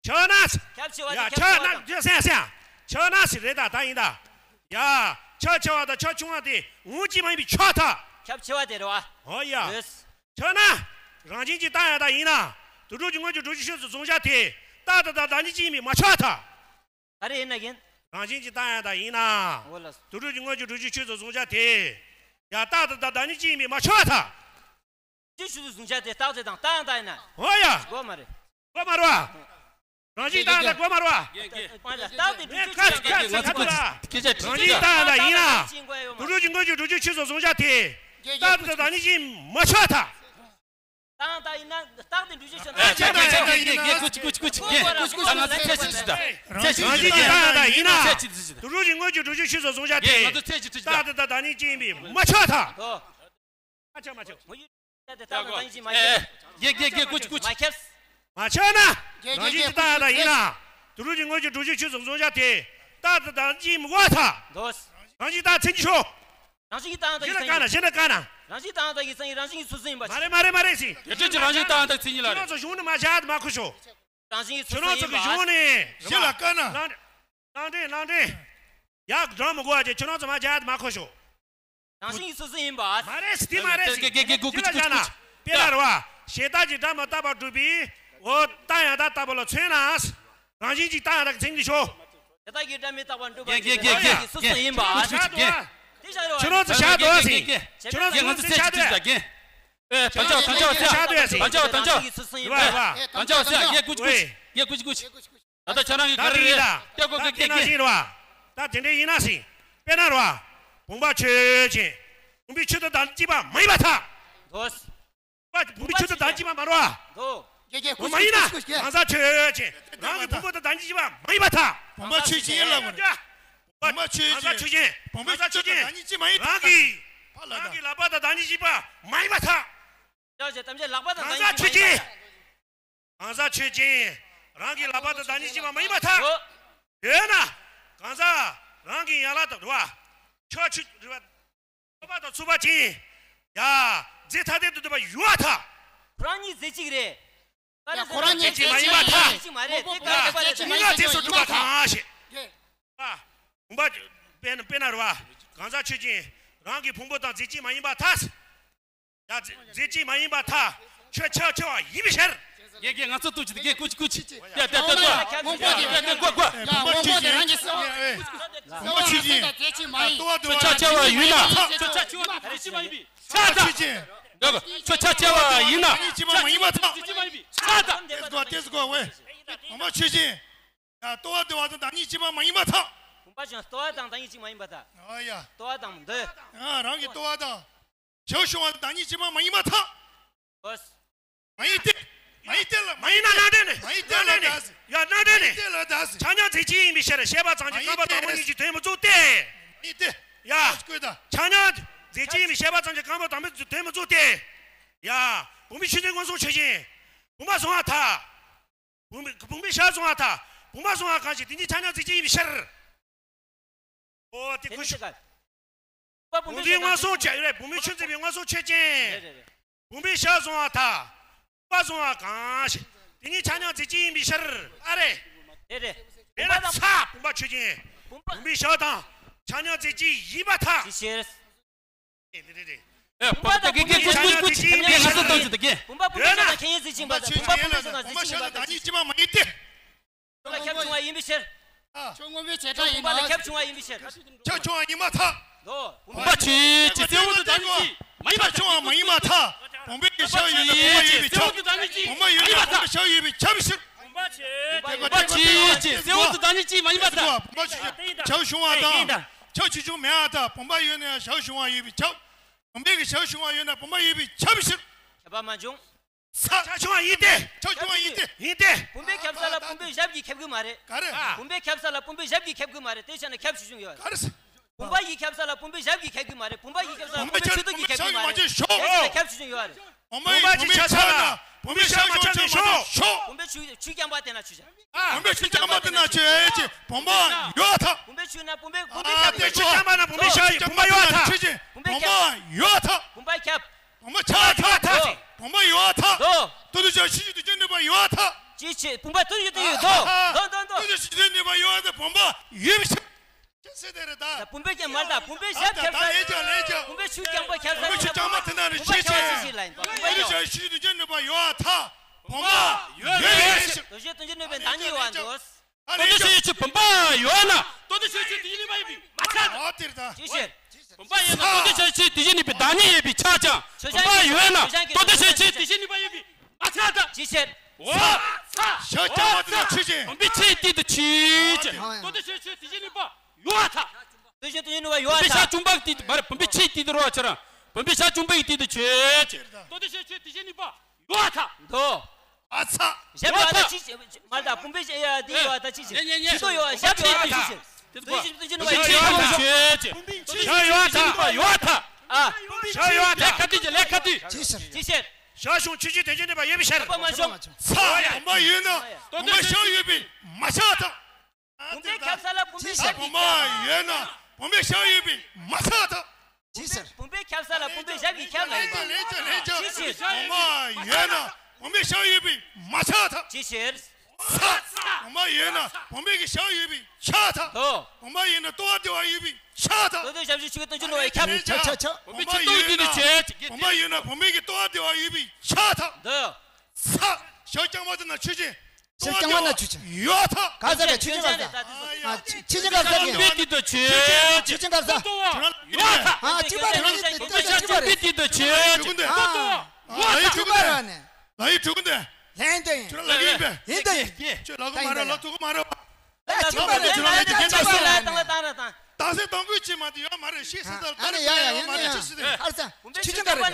ཁྱབ་ན། ཁྱབ་ཆེ་བ་ཡ། དང་ཁྱབ་ཁྱབ་ཆུང་བ་ན་དང་། ཟེར་ཟེར་ཟེར། ཁྱབ་ན་ཟེར་རེད་ད། ད་ཡིན་ད། ཡ། ཁྱབ་ཆེ་བ་དང་ཁྱབ་ཆུང་བ་དེ་ངོ་གཅིག་མ་ཡིན་པའི་ཁྱབ་ཐལ། ཁྱབ་ཆེ་བ་དེ་རེད་བ། ཨོ་ཡ། ཡོད། ཁྱབ་ན། རང་བཞིན་གྱིས་རྟག་ཡང་དག་ཡིན་ན། དུར་ཁྲོད་ཀྱི་དངོས་ཀྱི་སྒྲུབ་བྱེད་ཆོས་སུ་བཟུང་བྱ་དེ། རྟག་ཏུ་དང་བདག་ཉིད་གཅིག་ཡིན་པས་མ་ཁྱབ་པར་ཐལ། ག་རེ་ཡིན་ན་རྒན། རང་བཞིན་གྱིས་རྟག་ཡང་དག་ཡིན་ན། འོ་ལགས་སོ། དུར་ཁྲོད་ཀྱི་དངོས་ཀྱི་སྒྲུབ་བྱེད་ཆོས་སུ་བཟུང་བྱ་དེ། ཡང་རྟག་ཏུ་དང་བདག་ཉིད་གཅིག་ཡིན་པས་མ་ཁྱབ་པར་ཐལ། སྒྲུབ་བྱེད་ཆོས་སུ་བཟུང་བྱ་དེ་རྟག་ཏུ་དང་རྟག་ཡང་དག་ཡིན་ན། འོ་ཡ། གོ་མ་རེད། གོ་མ་རེད་བ། རང་བཞིན་རྟག་ཡང་དག་གོ་མ་རེད་བ། རྟག་ཏུ་སྒྲུབ་བྱེད་ཆོས་སུ་བཟུང་བྱ་དེ། རང་བཞིན་རྟག་ཡང་དག་ཡིན་ན། དུར་ཁྲོད་ཀྱི་དངོས་ཀྱི་སྒྲུབ་བྱེད་ཆོས་སུ་བཟུང་བྱ་དེ། རྟག་ཏུ་དང་བདག་ཉིད་གཅིག་ཡིན་པས་མ་ཁྱབ་པར་ཐལ། རྟག་ཡང་དག་ཡིན་ན་རྟག་ཏུ་སྒྲུབ་བྱེད་ཆོས་སུ་བཟུང་བྱ་དེ། ཀུ་ཅི་ཀུ་ཅི་ཀུ་ཅི། ཀུ་ཅི་ཀུ་ཅི། རང་བཞིན་གྱིས་རྟག་ཡང་དག་ཡིན་ན། དུར་ཁྲོད་ཀྱི་དངོས་ཀྱི་སྒྲུབ་བྱེད་ཆོས་སུ་བཟུང་བྱ་དེ། རྟག་ཏུ་དང་བདག་ཉིད་གཅིག་ཡིན་པས་མ་ཁྱབ་པར་ཐལ། མ་ཁྱབ་མ་ཁྱབ། ངོ་བོའི་རྟགས་དེ་རྟག་དང་བདག་ཉིད་གཅིག་མ་ཁྱབ། ཀུ་ཅི་ཀུ་ཅི། མ་ཁྱབ། མ་ཁྱབ་ན། རང་བཞིན་གྱིས་རྟག་ཡང་དག་ཡིན་ན། དུར་ཁྲོད་ཀྱི་དངོས་ཀྱི་སྒྲུབ་བྱེད་ཆོས་སུ་བཟུང་བྱ་དེ། རྟག་ཏུ་དང་བདག་ཉིད་གཅིག་ཡིན་པས་མ་ཁྱབ་པར་ཐལ། འདོད། རང་བཞིན་རྟག་མཚན་གྱི་ཕྱོགས། རང་བཞིན་རྟག་ཡང་དག་གི་མཚན་ཉིད། གཞི་ལ་དཀར་ན། གཞི་ལ་དཀར་ན། རང་བཞིན་རྟག་ཡང་དག་གི་མཚན་ཉིད་རང་བཞིན་གྱིས་ཚུལ་གསུམ་ཡིན་པ། མ་རེད་མ་རེད་མ་རེད་ཟེར། དེ་འདྲ་ཅིག་རང་བཞིན་རྟག་ཡང་དག་མཚན་ཉིད་ལ་རེད། ཁྱོད་རང་ཚོ་གཞུང་ནས་མར་བཞག་སྟེ་མར་ཁུར་ཤོག། རང་བཞིན་གྱིས་ཚུལ་གསུམ་ཡིན་པ། ཁྱོད་རང་ཚོ་གི་གཞུང་ནས། གཞི་ལ་དཀར་ན། ནང་འདྲེན་ནང་འདྲེན། ཡག་སྒྲ་མི་གོ་བ་ཅིག་ཁྱོད་རང་ཚོ་མར་བཞག་སྟེ་མར་ཁུར་ཤོག། རང་བཞིན་གྱིས་ཚུལ་གསུམ་ཡིན་པ། མ་རེད་ཟེར། དེ་མ་རེད་ཟེར། དེ་དེ་དེ་དེ་དེ་ལ་བཞག་ན། དཔེར་ན་རེད་བ། ཞེ་སྡང་གི་སྒྲ་མི་རྟག་པར་སྒྲུབ་པའི། འོ། རྟག་ཡང་དག་ལྟ་བུ་ལ་མཚོན་ན། རང་བཞིན་གྱིས་རྟག་ཡང་དག་གི་མཚན་ཉིད་ཤོག། ཞེ་སྡང་གི་སྒྲ་མི་རྟག་པར་སྒྲུབ་པ་ཡིན་པས། རང་བཞིན་གྱིས་ཚུལ་གསུམ་ཡིན་པ། ཁྱོད་རང་ཚོ་བཞག་འདུག་ཟེར། ཁྱོད་རང་ཚོ་གཞུང་ནས་བཞག་འདུག་ཟེར། ཁྱོད་རང་ཚོ་གཞུང་ནས་བཞག་འདུག་ཟེར། ཨེ། དམ་བཅའ་དམ་བཅའ་དམ་བཅའ་དམ་བཅའ་དམ་བཅའ། རེད་བ། རེད་བ། དམ་བཅའ་ཟེར། ཡ། ཀུ་ཅི་ཀུ་ཅི། ཡ། ཀུ་ཅི་ཀུ་ཅི། ད་ལྟ་ཁྱེད་རང་གིས་ག་རེ་རེད། ད་དེ་ཡིན་ན་ཟེར་བ། ད་དེ་འདྲ་ཡིན་ན་ཟེར། དཔེར་ན་རེད་བ། བུམ་པ་ཆོས་ཅན། བུམ་པའི་ཆོས་དང་བདག་ཉིད་གཅིག་པ་མ་ཡིན་པར་ཐལ། འདོད། བུམ་པའི་ཆོས་དང་བདག་ཉིད་གཅིག་པ་མ་རེད་བ། འདོད། འོ་མ་ཡིན་ན། གང་ཟག་ཆོས་ཅན། རང་གི་བུམ་པ་དང་བདག་ཉིད་གཅིག་པ་མ་ཡིན་པར་ཐལ། བུམ་པ་ཆོས་ཅན་ཡིན་ལབ་པ་རེད། བུམ་པ་ཆོས་ཅན། གང་ཟག་ཆོས་ཅན། བུམ་པའི་ཆོས་དང་བདག་ཉིད་གཅིག་མ་ཡིན་པར་ཐལ། རང་གི། རང་གི་ལག་པ་དང་བདག་ཉིད་གཅིག་པ་མ་ཡིན་པར་ཐལ། ལག་པ་དང་བདག་ཉིད་གཅིག་པ་མ་ཡིན་པར་ཐལ། གང་ཟག་ཆོས་ཅན། རང་གི་ལག་པ་དང་བདག་ཉིད་གཅིག་པ་མ་ཡིན་པར་ཐལ། འོ། ཡོད་ན། གང་ཟག་རང་གི་ཡན་ལག་དང་རེད་བ། ཁྱོད་ཆོས་རེད་བ། ཚོགས་པ་དང་ཚོགས་པ་ཅན། ཡ། རྫས་ཐ་དད་དུ་འདོད་པ་ཡོད་པར་ཐལ། ཁོ་རང་གཉིས་རྫས་གཅིག་རེད། ཡ། ཁོ་རང་གཉིས་རྫས་གཅིག་མ་ཡིན་པར་ཐལ། རྫས་གཅིག་མ་རེད། དེ་ག་རེ་པ་རེད། མི་ལ་རྫས་སུ་གྲུབ་པར་ཐལ་ཞེས། ཨ། བུམ་པ། དཔེར་ན་དཔེར་ན་རེད་བ། གང་ཟག་ཆོས་ཅན། རང་གི་ཕུང་པོ་དང་རྫས་གཅིག་མ་ཡིན་པར་ཐལ། ཡ། རྫས་རྫས་གཅིག་མ་ཡིན་པར་ཐལ། ཁྱོད་ཁྱབ་ཆེ་བ་ཡིན་པའི་ཕྱིར། རྒན་རྒན་ང་ཚོ་ལྟོས་ཅིག་རྒན། ཀུ་ཅི་ཀུ་ཅི། ཡ། ད་ད་ད། སྔོན་པོ་དེ། ཡ། ད་ད་གོ་གོ། ཡ། སྔོན་པོ་དེ་རང་གི་སྲིད་པ། སྔོན་པོ་ཆོས་ཅན། ཁྱོད་ཁྱབ་ཆེ་བ་ཡིན་ན། ཁྱོད་ཁྱབ་ཆེ་བ་ཡིན་པའི་ཕྱིར་ད། ཁྱོད་ཁྱབ་ཆེ་བ་ཡིན་ན། ཁྱོད་ཁྱབ་ཆེ་བ་ཡིན་པའི་ཕྱིར་ད། དེ་གོ་དེ་གོ་ཝེ། སྔོན་པོ་ཆོས་ཅན། ཡ། ལྟོ་བ་འདོད་པ་དང་བདག་ཉིད་གཅིག་པ་མ་ཡིན་པར་ཐལ། བུམ་པ་ཅན་ལྟོ་བ་དང་བདག་ཉིད་གཅིག་མ་ཡིན་པར་ཐལ། ཨ་ཡ། ལྟོ་བ་དང་འདོད། ཡ། རང་གི་ལྟོ་བ་དང་། ཁྱབ་ཆེ་བ་དང་བདག་ཉིད་གཅིག་པ་མ་ཡིན་པར་ཐལ། འོ། མ་ཡིན་ཏེ། མ་ཡིན་ཏེ་ལ། མ་ཡིན་ན་ནང་འདྲེན་ནི། མ་ཡིན་ཏེ་ལ་ནང་འདྲེན་ནི། ད་ཟེར། ཡ། ནང་འདྲེན་ནི། མ་ཡིན་ཏེ་ལ་ད་ཟེར། ཆ་མཉམ་རྫས་གཅིག་ཡིན་པའི་ཕྱིར། ཤེས་པ་ཙམ་གྱིས་རྐང་པ་དང་པོ་གཉིས་ཀྱི་དོན་མི་རྫོགས་ཏེ། མ་ཡིན་ཏེ། ཡ། ཆ་མཉམ་རྫས་གཅིག་ཡིན་པའི་ཤེས་པ་ཙམ་གྱིས་རྐང་པ་དང་པོའི་དོན་མི་རྫོགས་ཏེ། ཡ། བུམ་པའི་ཆོས་ཅན་མངོན་སུམ་ཆོས་ཅན། བུམ་པ་བཟུང་བར་ཐལ། བུམ་པའི་བུམ་པའི་ཤ་བཟུང་བར་ཐལ། བུམ་པ་བཟུང་བ་གང་ཞིག་དེ་ཉིད་ཆ་མཉམ་རྫས་ཅན་ཡིན་པའི་ཕྱིར། ཨོ་དེ་ཀུ་ཤུ། བུམ་པའི་མངོན་སུམ་ཆོས་རེད། བུམ་པའི་ཆོས་འཛིན་པའི་མངོན་སུམ་ཆོས་ཅན། རེད་རེད་རེད། བུམ་པའི་ཞབས་བཟུང་བ་ཐལ། བུམ་པ་བཟུང་བ་གང་ཞིག་དེ་ཉིད་ཆ་མཉམ་རྫས་ཅན་ཡིན་པའི་ཕྱིར། ཨ་རེ། རེད་རེད། རེད་ལ་ཚ། བུམ་པ་ཆོས་ཅན། བུམ་པ། བུམ་པའི་ཞབས་དང་ཆ་མཉམ་རྫས་ཅན་ཡིན་པར་ཐལ། ཅི་ཕྱིར། ཨེ་རེད་རེད་རེད། ཨེ་བུམ་པ་དང་བུམ་པའི་ཞབས་དང་ཆ་མཉམ་རྫས་ཅན་ཡིན་པའི་ཕྱིར། བུམ་པ་བུམ་པའི་ཞབས་དང་ཁྱད་ཡོད་རྫས་ཅན་ཡིན་པར་ཐལ། བུམ་པ་བུམ་པའི་ཞབས་དང་རྫས་ཅན་ཡིན་པར་ཐལ། བུམ་པ་ཁྱབ་བྱུང་བ་ཡིན་ཏེ། ཁྱབ་བྱུང་བ་ཡིན་པའི་ཕྱིར། ཁྱོད་མངོན་པའི་བྱེ་བྲག་ཡིན་ན། ཁྱབ་བྱུང་བ་ཡིན་པའི་ཕྱིར། ཁྱབ་བྱུང་བ་ཡིན་པར་ཐལ། བུམ་པ་ཆོས་ཅན། གསལ་བོ་དང་བདག་ཉིད་ཅན་མ་ཡིན་པར་ཐལ། བུམ་པའི་ཞབས་ཡོད་ན་བུམ་པ་ཡོད་པས་ཁྱབ། བུམ་པ་ཡོད་ན་བུམ་པའི་ཞབས་ཡོད་པས་ཁྱབ་པའི་ཕྱིར། བུམ་པ་ཆོས་ཅན། གསལ་བོ་དང་བདག་ཉིད་ཅན་མ་ཡིན་པར་ཐལ། བུམ་པ་ཆོས་ཅན། ཁྱབ་བྱུང་བ་དང་ཁྱབ་བྱུང་བ་མེད་པར་ཐལ། བུམ་པ་ཡོད་ན་ཡང་ཞབས་བྱུང་བ་ཡོད་པས་ཁྱབ། བུམ་པའི་ཞབས་བྱུང་བ་ཡོད་ན་བུམ་པ་ཡོད་པས་ཁྱབ་པའི་ཕྱིར། ཁྱབ་པ་མ་བྱུང་། ས། ཆ་ཆུང་བ་ཡིན་ཏེ། ཆ་ཆུང་བ་ཡིན་ཏེ། ཡིན་ཏེ། བུམ་པའི་ཁྱབ་ས་ལ་བུམ་པའི་ཞབས་ཀྱིས་ཁྱབ་ཀྱི་མ་རེད། ག་རེ། བུམ་པའི་ཁྱབ་ས་ལ་བུམ་པའི་ཞབས་ཀྱིས་ཁྱབ་ཀྱི་མ་རེད། དེ་བྱས་ན་ཁྱབ་ཆུང་ཆུང་ཡོད་རེད། ག་རེ། བུམ་པ་ཡི་ཁྱབ་ས་ལ་བུམ་པའི་ཞབས་ཀྱིས་ཁྱབ་ཀྱི་མ་རེད། བུམ་པ་ཡི་ཁྱབ་ས་ལ་བུམ་པའི་ཆོས་སྟོབས་ཀྱིས་ཁྱབ་ཀྱི་མ་རེད། དེ་བྱས་ན་ཁྱབ་ཆུང་ཆུང་ཡོད་རེད། བུམ་པ་ཡི་བུམ་པའི་ཁྱབ་ས་ལ་བུམ་པའི་ཞབས་ཀྱིས་ཁྱབ་ཀྱི་མ་རེད། བུམ་པའི་ཆུ་ཆུ་རྐྱང་པ་དེ་ན་ཆུ་བྱ། བུམ་པའི་ཆུ་རྐྱང་པ་དེ་ན་ཆོས་ཅན། བུམ་པ་ཡོད་ཐལ། བུམ་པའི་ཆུ་ན་བུམ་པའི་བུམ་པའི་ཁྱབ་ཀྱི་ཆུ་རྐྱང་པ་ན་བུམ་པའི་ཞབས་ཡོད། བུམ་པ་ཡོད་ཐལ། ཆོས་ཅན། བུམ་པ་ཡོད་ཐལ། བུམ་པ་ཁྱབ། བུམ་པ་ཆགས་ཐལ། བུམ་པ་ཡོད་ཐལ། དོ། ཏོ་ཏོ་ཞབས་ཕྱི་ཞིག་ཏུ་ཅན་ནུས་པ་ཡོད་ཐལ། ཅི་ཕྱིར། བུམ་པ་ཏོ་ཞིག་ཏུ་ཡོད་དོ། དོ་དོ་དོ། ཏོ་ཏོ་ཞབས་ཕྱི་ཞིག་ཏུ་ཅན་ནུས་པ་ཡོད་ཐལ། བུམ་པ་ཡོད་པའི་ཕྱིར། ཅི་ཟེར་དེ་རེད་ད། བུམ་པའི་ཁྱབ་མ་རེད་ད། བུམ་པའི་ཞབས་ཁྱབ་ས་ལ། ལན་ཅོ་ལན་ཅོ། བུམ་པའི་ཆུ་རྐྱང་པ་ཁྱབ་ས་ལ། བུམ་པའི་ཆུ་རྐྱང་པ་དེ་ན་རེ་བུམ་པ་ཁྱབ་ས་ཅི་ཞིག་ལ་ཡིན་པ། བུམ་པ་ཡོད། ཞབས་ཕྱི་ཞིག་ཏུ་ཅན་ནུས་པ་ཡོད་ཐལ། བུམ་པ་ཡོད་པའི་ཕྱིར། ཏོ་ཞབས་ཏུ་ཅན་ནུས་པའི་བདག་ཉིད་ཡོད་འདུག་ཏོ་ཏོ་ཞབས་ཕྱི་བུམ་པ་ཡོད་ན་ཏོ་ཏོ་ཞབས་ཕྱི་དེ་ཉིད་ནུས་པ་ཡོད་པས་མ་ཁྱབ། ཨོ་དེ་རེད་ད། ཅི་ཕྱིར། བུམ་པ་ཡོད་ན་ཏོ་ཏོ་ཞབས་ཕྱི་དེ་བཞིན་ནུས་པའི་བདག་ཉིད་ཡོད་པས་ཁྱབ་ཀྱང་། བུམ་པ་ཡོད་ན་ཏོ་ཏོ་ཞབས་ཕྱི་དེ་བཞིན་ནུས་པ་ཡོད་པས་མ་ཁྱབ་ད། ཅི་ཕྱིར། འོ་ཚ། ཞབས་རྐྱང་པ་དེ་ན་ཆོས་ཅན། བུམ་པའི་ཆོས་དེ་དང་ཆོས་ཅན། ཏོ་ཏོ་ཞབས་ཕྱི་དེ་བཞིན་ནུས་པ་ཡོད་ཐལ། ཏོ་ཏོ་ཞབས་ཕྱི་དེ་བཞིན་ནུས་པ་ཡོད་ཐལ། བུམ་པའི་ཞབས་ཅུང་པ་གི་དེ་དང་མ་རེད། བུམ་པའི་ཆོས་དེ་དང་རོ་ཆ་ར། བུམ་པའི་ཞབས་ཅུང་པ་གི་དེ་དང་ཆོས་ཅན། ཏོ་ཏོ་ཞབས་ཕྱི་དེ་བཞིན་ནུས་པ་ཡོད་ཐལ། འདོད། ཨ་ཚ། ཞབས་ཡོད་ཐལ། ཅི་མ་ད་བུམ་པའི་ཞབས་ཡ་དེ་ཡོད་ཐལ། ཅི་ཕྱིར། ཉན་ཉན་ཉན། ཅི་ཏོ་ཡོད། ཞབས་ཡོད་ཐལ། ཅི་ཕྱིར། ཏོ་ཏོ་ཞབས་ཕྱི་དེ་བཞིན་ནུས་པ་ཡོད་ཐལ། ཆོས་ཅན། ཞབས་ཡོད་ཐལ། ཡོད་ཐལ། ཨ། ཞབས་ཡོད་ཐལ། ལས་ཁ་དུས་ཀྱི་ལས་ཁ་དུས། ཅི་ཕྱིར། ཅི་ཕྱིར། ཞབས་ཞུང་ཆོས་ཅན་དེ་བཞིན་ནུས་པ་ཡོད་པའི་ཕྱིར། ཚ། བུམ་པ་ཡོད་ན་བུམ་པའི་ཞབས་ཡོད་པས་མ་ཆགས་ཐལ། བུམ་པའི་ཁྱབ་ས་ལ་བུམ་པའི་ཞབས་ཀྱིས་ཁྱབ། བུམ་པ་ཡོད་ན་བུམ་པའི་ཞབས་ཡོད་པས་མ་ཆགས་ཐལ། ཅི་ཕྱིར། བུམ་པའི་ཁྱབ་ས་ལ་བུམ་པའི་ཞབས་ཀྱིས་ཁྱབ་ལ་ཡིན་པ། ཅི་ཕྱིར། བུམ་པ་ཡོད་ན་བུམ་པའི་ཞབས་ཡོད་པས་མ་ཆགས་ཐལ། ཅི་ཕྱིར། ཚ། བུམ་པ་ཡོད་ན་བུམ་པའི་ཞབས་ཡོད་པས་ཆགས་ཐལ། དོ། བུམ་པ་ཡོད་ན་ལྟོ་བ་བདེ་བ་ཡོད་པས་ཆགས་ཐལ། ཏོ་ཏོ་ཞབས་ཕྱི་ཆོས་ཅན་ནུས་པ་ཁྱབ། ཆ་ཆ་ཆ། བུམ་པའི་ཆོས་དེ་དང་ཆོས་ཅན། བུམ་པ་ཡོད་ན་བུམ་པའི་ལྟོ་བ་བདེ་བ་ཡོད་པས་ཆགས་ཐལ། འདོད། ཚ། ཞབས་རྐྱང་པ་དེ་ན་ཆོས་ཅན། ཞབས་རྐྱང་པ་ན་ཆོས་ཅན། ཡོད་ཐལ། ག་ས་ག་ཆོས་ཅན་ག་ས། ཨ་ཡ། ཆོས་ཅན་ག་ས་ག་ཆོས་ཅན་ག་ས། ཡོད་ཐལ། ཨ་གཅིག་པ་རེད། ཨ་གཅིག་པ་རེད། ཨ་ཡ་གཅིག་པ་རེད་ནས། ལ་ཡི་དྲུག་འདི། ལན་དེ་ཡིན། ཁྱོད་ལ་ལ་གི་ཡིན་པས། ཡིན་དེ་ཡིན། ཁྱོད་ལ་གི་མ་རེད། ལ་ཐུག་གི་མ་རེད་པ། ལ་གཅིག་པ་རེད། ཁྱོད་ལ་ལ་གི་ཡིན་པས། ལ་ལ་གཅིག་པ་རེད། ལ་ལ་ལ་ལ། དང་སེ་དང་པོའི་ཆེད་མ་དེ་ཡོད་མ་རེད། ཤེས་ཟེར་ས་ལ་ཨ་ནི་ཡ་ཡ་ཡིན་ནི་ཡ། ཨར་ས། ཆོས་ཅན་ག་རེད།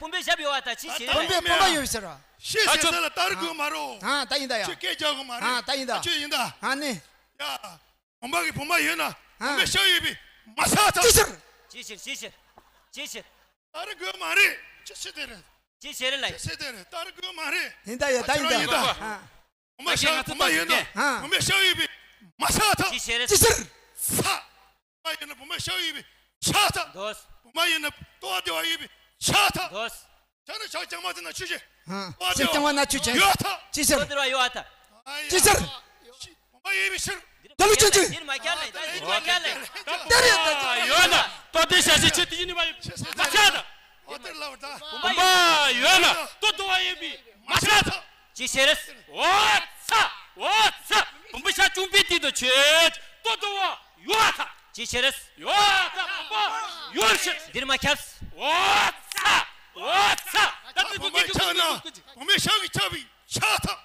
བུམ་པའི་ཞབས་ཡོད་པ་ད་ཅི་ཕྱིར། བུམ་པའི་བུམ་པ་ཡོད་ཟེར་བ། ཤེས་ཟེར་ས་ལ་ལྟར་དགོས་མ་རེད། ཨ་ད་ཡིན་ད་ཡ། ཁྱོད་སྐད་རྒྱག་གི་མ་རེད། ཨ་ད་ཡིན་ད། ཁྱོད་ཡིན་ད། ཨ་ནི། ཡ། བུམ་པ་གི་བུམ་པ་ཡོད་ན་བུམ་པའི་ཞབས་ཡོད་པས་མ་ཆགས་ཐལ། ཅི་ཕྱིར། ཅི་ཕྱིར། ཅི་ཕྱིར། ཅི་ཕྱིར། ལྟར་དགོས་མ་རེད། ཅི་ཕྱིར་དེ་རེད། ཅི་ཕྱིར་ལ། ཅི་ཕྱིར་དེ་རེད། ལྟར་དགོས་མ་རེད། ཡིན་ད་ཡ། ད་ཡིན་ད། ཡིན་ད། ཨ། བུམ་པ་ཞབས་བུམ་པ་ཡོད་ན་ཨ་བུམ་པའི་ཞབས་ཡོད་པས་མ་ཆགས་ཐལ། ཅི་ཕྱིར། ཅི་ཕྱིར། ཚ། བུམ་པ་ཡོད་ན་བུམ་པའི་ཞབས་ཡོད་པས་ཆགས་ཐལ། འདོད། བུམ་པ་ཡོད་ན་ལྟོ་བ་བདེ་བ་ཡོད་པས་ཆགས་ཐལ། འདོད། ཆ་ན་ཞབས་རྐྱང་པ་དེ་ན་ཆོས་ཅན། ཨ། ལྟོ་བ་བདེ་བ་ཞབས་རྐྱང་པ་ན་ཆོས་ཅན། ཡོད་ཐལ། ཅི་ཕྱིར། ལྟོ་བ་བདེ་བ་ཡོད་ཐལ། ཨ་ཡ། ཅི་ཕྱིར། བུམ་པ་ཡོད་པའི་ཕྱིར། དེ་ལུགས་ཅན་ཅན། འདིར་མ་ཁྱབ་ལ། འདིར་མ་ཁྱབ་ལ། དེ་རེད་ད། བུམ་པ་ཡོད་ན་ལྟོ་ལྡིར་ཞབས་ཕྱི་ཆོས་དེ་བཞིན་ནུས་པ་ཡོད་པས་མ་ཆགས་ཐལ། ཨོ་དེར་ལབ་པ་ད། བུམ་པ་ཡོད་ན་ལྟོ་ལྡིར་བ་ཡོད་པས་མ་ཆགས་ཐལ། ཅི་ཕྱིར། འོ་ཚ། འོ་ཚ། བུམ་པའི་ཞབས་ཅུང་པའི་སྟེང་དུ་ཆོས་ཅན། ལྟོ་ལྡིར་བ་ཡོད་ཐལ། ཅི་ཕྱིར། ཡོད་ཐལ། བུམ་པ་ཡོད་ཕྱིར། འདིར་མ་ཁྱབ། འོ་ཚ། འོ་ཚ། ད་བུམ་པ་ཆགས་ན་བུམ་པའི་ཞབས་ཀྱིས་ཁྱབ་པས་ཆགས་ཐལ།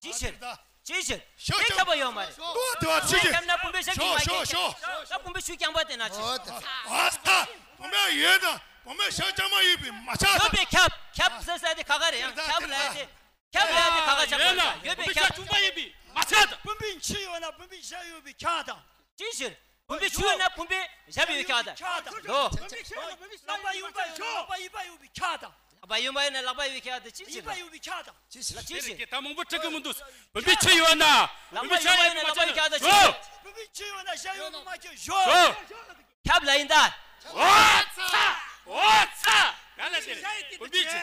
ཅི་ཕྱིར། ཅི་ཕྱིར། ཞབས་དེ་ཁྱབ་པ་ཡོད་མ་རེད། ལྟོ་ལྡིར་བ་ཆོས་ཅན། ཁྱབ་ན་བུམ་པའི་ཞབས་ཀྱིས་མ་ཁྱབ། ཞོག་ཞོག་ད་བུམ་པའི་ཆུ་རྐྱང་པ་དེ་ན་ཆོས་ཅན། ཨ་ཚ། བུམ་པ་ཡོད་ན་བུམ་པའི་ཞབས་རྐྱང་པ་ཡོད་པས་མ་ཆགས་ཐལ། ཡོད་པས་ཁྱབ། ཁྱབ་ཟེར་ས་དེ་ག་ག་རེད། ཡང་ཁྱབ་ལ་དེ། ཁྱབ་ལ་དེ་ག་ག་ཆགས་པ་རེད། ཡོད་པས་ཁྱབ། བུམ་པའི་ཞབས་ཅུང་པ་ཡོད་པས་མ་ཆགས་ཐལ། བུམ་པའི་ཆུ་ཡོད་ན་བུམ་པའི་ཞབས་ཡོད་པས་ཁྱབ་ཐལ། ཅི་ཕྱིར། བུམ་པའི་ཆུ་ཡོད་ན་བུམ་པའི་ཞབས་ཡོད་ཁྱབ་ཐལ། ཁྱབ་ཐལ། ལོ། བུམ་པའི་ཆུ་ཡོད་ན་བུམ་པའི་ཞབས་ཡོད་པས་ཁྱབ་ཐལ། པ་ཡོད་མ་ཡོད་ན་ལག་པ་ཡོད་ཁྱག་ད་ཅི་ཅི་ལ། ཡོད་པ་ཡོད་པའི་ཁྱག་ད། ཅི་ཅི་ལ་ཅི་ཅི། ད་མང་པོ་ཁྲིད་གི་མི་འདུག་བུམ་པའི་ཆུ་ཡོད་ན། ལག་པ་ཡོད་མ་ཡོད་ན་ལག་པ་ཡོད་ཁྱག་ད་ཅི་ཅི། བུམ་པའི་ཆུ་ཡོད་ན་ཤ་ཡོད་ན་མ་ཁྱག་ཞོ། ཞོ། ཁྱབ་ལ་ཡིན་ད། འོ་ཚ། འོ་ཚ། ག་ལ་དེ་རེད། བུམ་པའི་ཆུ།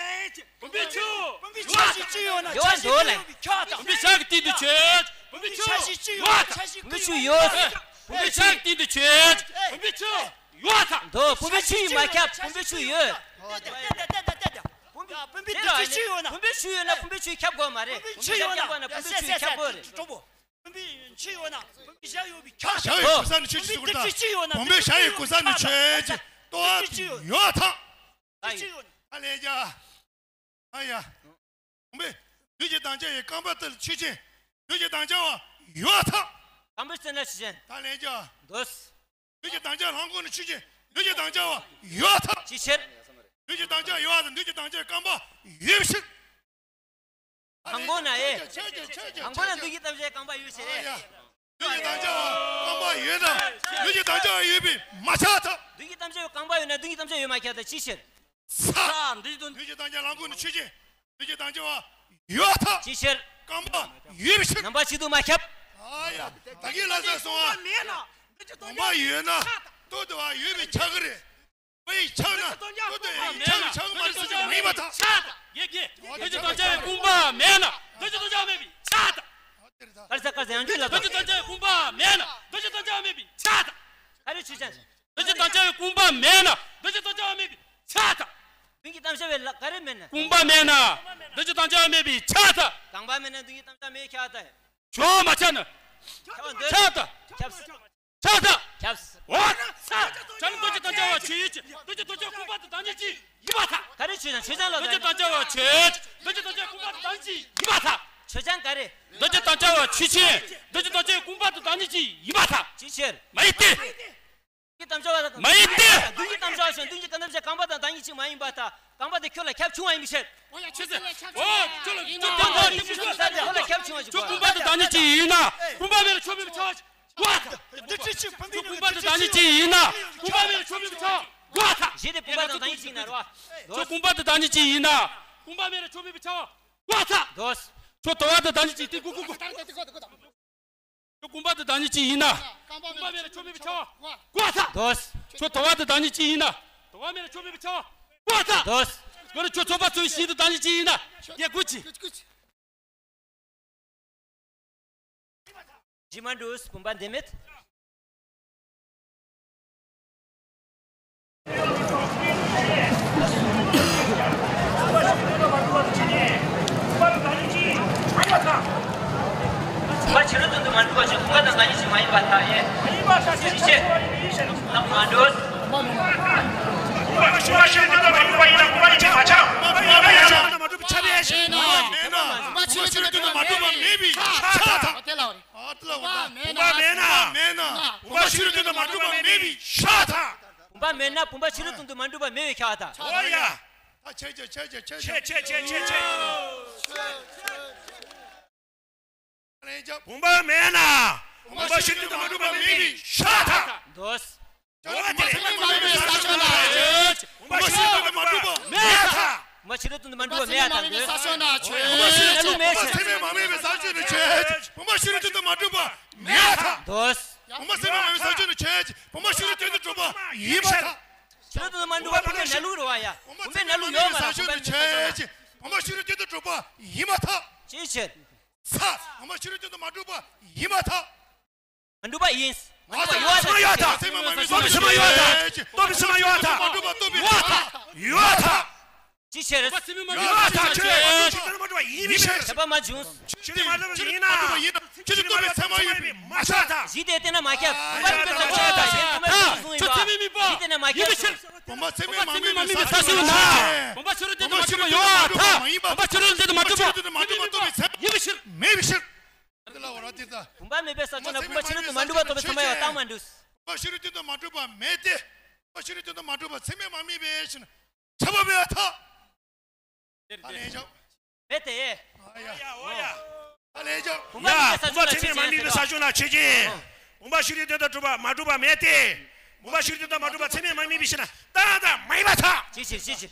བུམ་པའི་ཆུ། བུམ་པའི་ཆུ་ཞིག་ཅི་ཡོད་ན་ཡོད་འདོད་ལ། ཁྱག་ད། བུམ་པའི་ཆུ་གི་སྟེང་དུ་ཆུ། བུམ་པའི་ཆུ་ཡོད་ད། བུམ་པའི་ཆུ་ཡོད། བུམ་པའི་ཆུ་གི་སྟེང་དུ་ཆུ། བུམ་པའི་ཆུ། ཡོད་ད། འདུག་བུམ་པའི་ཆུ་ཡིས་མ་ཁྱབ། བུམ་པའི་ཆུ་ཡོད། བུམ་པའི་ཆུ་ཡོད་ན། བུམ་པའི་ཆུ་ཡོད་ན་བུམ་པའི་ཆུ་ཁྱབ་དགོས་མ་རེད། བུམ་པའི་ཆུ་ཁྱབ་དགོས་ན་བུམ་པའི་ཆུ་ཁྱབ་དགོས་རེད། བུམ་པའི་ཆུ་ཡོད་ན་བུམ་པའི་ཞྭ་ཡོད་པའི་ཁྱག་ད། ཞྭ་ཡི་གོ་ས་ནས་ཆུ་ཞིག་ཟུག་རེད་ད། བུམ་པའི་ཞྭ་ཡི་གོ་ས་ནས་ཆུ་ཅི་ལྟོ་བ་ཡོད་ད། ད་ལས་ཀྱ། ཨ་ཡ། བུམ་པའི། བདུད་ཀྱི་དམ་བཅའ་ཡི་རྐང་པ་དེ་ལ་ཆུ་ཆེན། བདུད་ཀྱི་དམ་བཅའ་བ་ཡོད་ཐག་རྐང་པའི་རྩེ་ན་ཆུ་ཆེན། ད་ལན་ཀྱ། འདོད། བདུད་ཀྱི་དམ་བཅའ་ལྷམ་གོག་ནི་ཆུ་ཆེན། བདུད་ཀྱི་དམ་བཅའ་བ་ཡོད་ཐག་ཅི་ཕྱིར། བདུད་ཀྱི་དམ་བཅའ་ཡོད་དང་བདུད་ཀྱི་དམ་བཅའ་རྐང་པ་ཡོད་ཕྱིར། ལྷམ་གོག་ན་ཨེ། ལྷམ་གོག་ན་བདུད་ཀྱི་དམ་བཅའ་རྐང་པ་ཡོད་ཕྱིར་ཨེ། བདུད་ཀྱི་དམ་བཅའ་བ་རྐང་པ་ཡོད་ན། བདུད་ཀྱི་དམ་བཅའ་ཡོད་པས་མ་ཆགས་ཐག་བདུད་ཀྱི་དམ་བཅའ་བའི་རྐང་པ་ཡོད་ན་བདུད་ཀྱི་དམ་བཅའ་ཡོད་མ་ཁྱབ་ད་ཅི་ཕྱིར། ས། འདི་དོན། བདུད་ཀྱི་དམ་བཅའ་ལྷམ་གོག་ནི་ཆུ་ཆེན། བདུད་ཀྱི་དམ་བཅའ་བ་ཡོད་ཐག་ཅི་ཕྱིར། རྐང་པ་ཡོད་པའི་ཕྱིར། རྣམ་པ་གཅིག་ཏུ་མ་ཁྱབ། ཨ་ཡ། ད་གིན་ལ་ས་སོང་ཨ། རྐང་པ་ཡོད་ན་ལྟོ་དེ་བ་ཡོད་པའི་ཆགས་ཀྱི་རེད། བའི་ཆགས་ན་ལྟོ་དེ་བའི་ཆགས་ཆགས་མ་རེད་ཟེར་གྱི་མ་ཡིན་པ་ཐག་ཆགས་ད། དགེ་རྒན། བདུད་ཀྱི་དམ་བཅའ་བའི་རྐང་པ་མེད་ན་བདུད་ཀྱི་དམ་བཅའ་མེད་པའི་ཆགས་ད། དཀར་ས་དཀར་ས་ཡང་རྒྱུད་ལ་བདུད་ཀྱི་དམ་བཅའ་བའི་རྐང་པ་མེད་ན་བདུད་ཀྱི་དམ་བཅའ་མེད་པའི་ཆགས་ད། ག་རེ་ཆུ་ཆེན། བདུད་ཀྱི་དམ་བཅའ་བའི་རྐང་པ་མེད་ན་བདུད་ཀྱི་དམ་བཅའ་མེད་པའི་ཆགས་ད། བདུད་ཀྱི་དམ་བཅའ་བའི་ལ་ག་རེ་མེད་ན། རྐང་པ་མེད་ན་བདུད་ཀྱི་དམ་བཅའ་མེད་པའི་ཆགས་ད། རྐང་པ་མེད་ན་བདུད་ཀྱི་དམ་བཅའ་མེད་ཁྱག་ད། ཆོག་མ་ཆགས་ན། ཁྱབ་འདོད། ཆགས་ད། ཁྱབ། ཆགས་ད། ཁྱབ། འོ་ཚ། བྱང་བདུད་ཀྱི་དམ་བཅའ་བ་ཆོས་ཡིན་གྱི་བདུད་ཀྱི་དམ་བཅའ་རྐང་པ་དང་བདག་ཉིད་ཀྱི་ཡིན་པ་ཐག་ག་རེ་ཆོས་ཆང་ཆོས་ཆང་ལ་བདག་ཉིད་ཀྱི་བདུད་ཀྱི་དམ་བཅའ་བ་ཆོས་བདུད་ཀྱི་དམ་བཅའ་རྐང་པ་དང་བདག་ཉིད་ཀྱི་ཡིན་པ་ཐག་ཆོས་ཆང་ག་རེ། བདུད་ཀྱི་དམ་བཅའ་བ་ཆོས་ཅན། བདུད་ཀྱི་དམ་བཅའ་རྐང་པ་དང་བདག་ཉིད་ཀྱི་ཡིན་པ་ཐག་ཅི་ཕྱིར། མ་ཡིན་ཏེ། བདུད་ཀྱི་དམ་བཅའ་བ་དང་། མ་ཡིན་ཏེ། བདུད་ཀྱི་དམ་བཅའ་བ་ཞིག་བདུད་ཀྱི་དམ་བཅའ་རྐང་པ་དང་བདག་ཉིད་ཀྱི་མ་ཡིན་པ་ཐག་རྐང་པ་དེ་ཁྱོད་ལ་ཁྱབ་ཆུང་བ་ཡིན་པའི་ཕྱིར། འོ་ཡ་ཆོས་ཅན། འོ་ཁྱོད་ལ་ཁྱོད་ཁྱོད་རྐང་པ་དེ་ཁྱོད་ལ་ཁྱབ་ཆུང་བ་ཞིག་ཁྱོད་རྐང་པ་དང་བདག་ཉིད་ཀྱི་ཡིན་ན་རྐང་པ་མེད་ལ་ཆོས་མེད་པའི་ཆ་བ་ཞིག་འགོག་ཐལ། འདི་ཁྱོད་རྐང་པ་དང་བདག་ཉིད་ཀྱི་ཡིན་ན་རྐང་པ་མེད་ལ་ཆོས་མེད་པའི་ཆ་བ་འགོག་ཐལ། ཞེས་ཏེ་བུམ་པ་དང་བདག་ཉིད་ཀྱི་ཡིན་ན་རེད་བ། ཁྱོད་རྐང་པ་དང་བདག་ཉིད་ཀྱི་ཡིན་ན་རྐང་པ་མེད་ལ་ཆོས་མེད་པའི་ཆ་བ་འགོག་ཐལ། འདོད། ཁྱོད་དོ་བ་དང་བདག་ཉིད་ཀྱི་སྟེང་གུ་གུ་གུ། ཁྱོད་རྐང་པ་དང་བདག་ཉིད་ཀྱི་ཡིན་ན། རྐང་པ་མེད་ལ་ཆོས་མེད་པའི་ཆ་བ་འགོག་ཐལ། འདོད། ཁྱོད་དོ་བ་དང་བདག་ཉིད་ཀྱི་ཡིན་ན། དོ་བ་མེད་ལ་ཆོས་མེད་པའི་ཆ་བ་འགོག་ཐལ། འདོད། ང་ནི་ཁྱོད་ཚོགས་པ་ཚོའི་ཞིང་དུ་བདག་ཉིད་ཀྱི་ཡིན་ན། ཡ་དགོད་ཅིག་ཇི་མ་འདུག་བུམ་པ་འདི་མེད། བུམ་པ་ཕྱི་རོལ་དོན་དུ་མ་གྲུབ་པ་ཞིག་བུམ་པ་དང་བདག་ཉིད་ཀྱི་མ་ཡིན་པར་ཐལ། ཡེ། ཅི་ཕྱིར། ན་མ་འདོད། བུམ་པ་ཕྱི་རོལ་དོན་དུ་མ་གྲུབ་པ་ཡིན་ན་བུམ་པ་ཉིད་ཀྱིས་མ་ཁྱབ། བུམ་པ་མེད་ན། བུམ་པ་ཕྱི་རོལ་དོན་དུ་མ་གྲུབ་པ་མེད་པའི་ཆ་དང་། ཨ་ཏི་ལ་བ་རེད། བུམ་པ་མེད་ན། མེད་ན། བུམ་པ་ཕྱི་རོལ་དོན་དུ་མ་གྲུབ་པ་མེད་པའི་ཆ་དང་། བུམ་པ་མེད་ན་བུམ་པ་ཕྱི་རོལ་དོན་དུ་མ་གྲུབ་པ་མེད་པའི་ཆ་དང་། འོ་ཡ། ད་ཆེ་ཆེ་ཆེ་ཆེ་ཆེ། ཆེ་ཆེ་ཆེ་ཆེ། བུམ་པ་མེད་ན། བུམ་པ་ཕྱི་རོལ་དོན་དུ་མ་གྲུབ་པ་མེད་པའི་ཆ་དང་། འདོད། འོ་དེ་རེད། བུམ་པ་ཕྱི་རོལ་དོན་དུ་མ་གྲུབ་པ་མེད་ཐལ། བུམ་པ་ཕྱི་རོལ་དོན་དུ་མ་གྲུབ་པ་མེད་ཐལ། བུམ་པ་ཕྱི་རོལ་དོན་དུ་མ་གྲུབ་པ་མེད་ཐལ། བུམ་པ་ཚད་མས་མ་དམིགས་པའི་ས་བཅུ་ནས་ཆོས་ཅན། བུམ་པ་ཕྱི་རོལ་དོན་དུ་མ་གྲུབ་པ་མེད་ཐལ། འདོད། བུམ་པ་ཚད་མས་མ་དམིགས་པའི་ས་བཅུ་ནས་ཆོས་ཅན། བུམ་པ་ཕྱི་རོལ་དོན་དུ་གྲུབ་པ་ཡིན་པར་ཐལ། ཕྱི་རོལ་དོན་དུ་མ་གྲུབ་པ་བུམ་པའི་གནས་ལུགས་རེད་བ་ཡ། བུམ་པའི་གནས་ལུགས་ཡོད་མ་རེད། བུམ་པའི་ས་བཅུ་ནས་ཆོས་ཅན། བུམ་པ་ཕྱི་རོལ་དོན་དུ་གྲུབ་པ་ཡིན་པར་ཐལ། ཅི་ཕྱིར། ས། བུམ་པ་ཕྱི་རོལ་དོན་དུ་མ་གྲུབ་པ་ཡིན་པར་ཐལ། མ་གྲུབ་པ་ཡིན། མ་གྲུབ་པ་ཡོད་ཐལ། ཚད་མས་མ་དམིགས་པའི་ས་བཅུ་ནས་ཆོས་ཅན། རྟོགས་པའི་ས་མ་ཡོད་ཐལ། རྟོགས་པའི་ས་མ་ཡོད་ཐལ། ཡོད་ཐལ། ཡོད་ཐལ། ཅི་ཕྱིར། ཡོད་ཐལ། ཆོས་ཅན། ཡིན་ཕྱིར། དད་པ་མ་བྱུང་། ཆོས་ཅན་མ་གྲུབ་པ་ཡིན་ན། ཆོས་ཅན་རྟོགས་པའི་ཚད་མ་ཡོད་པས་མ་ཆགས་ཐལ། གཞི་དེ་བལྟས་ན་མ་ཁྱབ། བུམ་པ་མེད་པའི་ས་བཅུ་ན་ཆོས་ཅན། ཁྱོད་ཚད་མས་དམིགས་པ་ཡིན་པས་མ་ཁྱབ། བུམ་པ་ཚད་མས་མ་དམིགས་པའི་ས་བཅུ་ན། བུམ་པ་ཕྱི་རོལ་དོན་དུ་མ་གྲུབ་པ་ཡོད་ཐལ། བུམ་པ་ཕྱི་རོལ་དོན་དུ་མ་གྲུབ་པ་ཡིན་པའི་ཕྱིར། མེད་པའི་ཕྱིར། འདི་ལ་འོ་ར་འདི་ལྟ། བུམ་པ་མེད་པའི་ས་བཅུ་ན་བུམ་པ་ཕྱི་རོལ་དུ་མ་གྲུབ་པ་རྟོགས་པའི་ཚད་མ་ཡོད་བཏང་མ་འདུག་བུམ་པ་ཕྱི་རོལ་དོན་དུ་མ་གྲུབ་པ་མེད་དེ། བུམ་པ་ཕྱི་རོལ་དོན་དུ་མ་གྲུབ་པ་ཚད་མས་མ་དམིགས་པའི་ཕྱིར་ན་ཁྱབ་པ་མེད་ཐལ། ད་ལན་ཞོག་མེད་དེ། ཨ་ཡ། ཨ་ཡ། ཨོ་ཡ། ད་ལན་ཞོག་བུམ་པ་མེད་པའི་ས་བཅུ་ན་ཆོས་ཅན། བུམ་པ་ཕྱི་རོལ་དོན་དུ་གྲུབ་པ་མ་གྲུབ་པ་མེད་དེ། བུམ་པ་ཕྱི་རོལ་དོན་དུ་མ་གྲུབ་པ་ཚད་མས་མ་དམིགས་པའི་ཕྱིར་ན་རྟག་དང་མ་ཡིན་པར་ཐལ། ཅི་ཕྱིར་ཅི་ཕྱིར།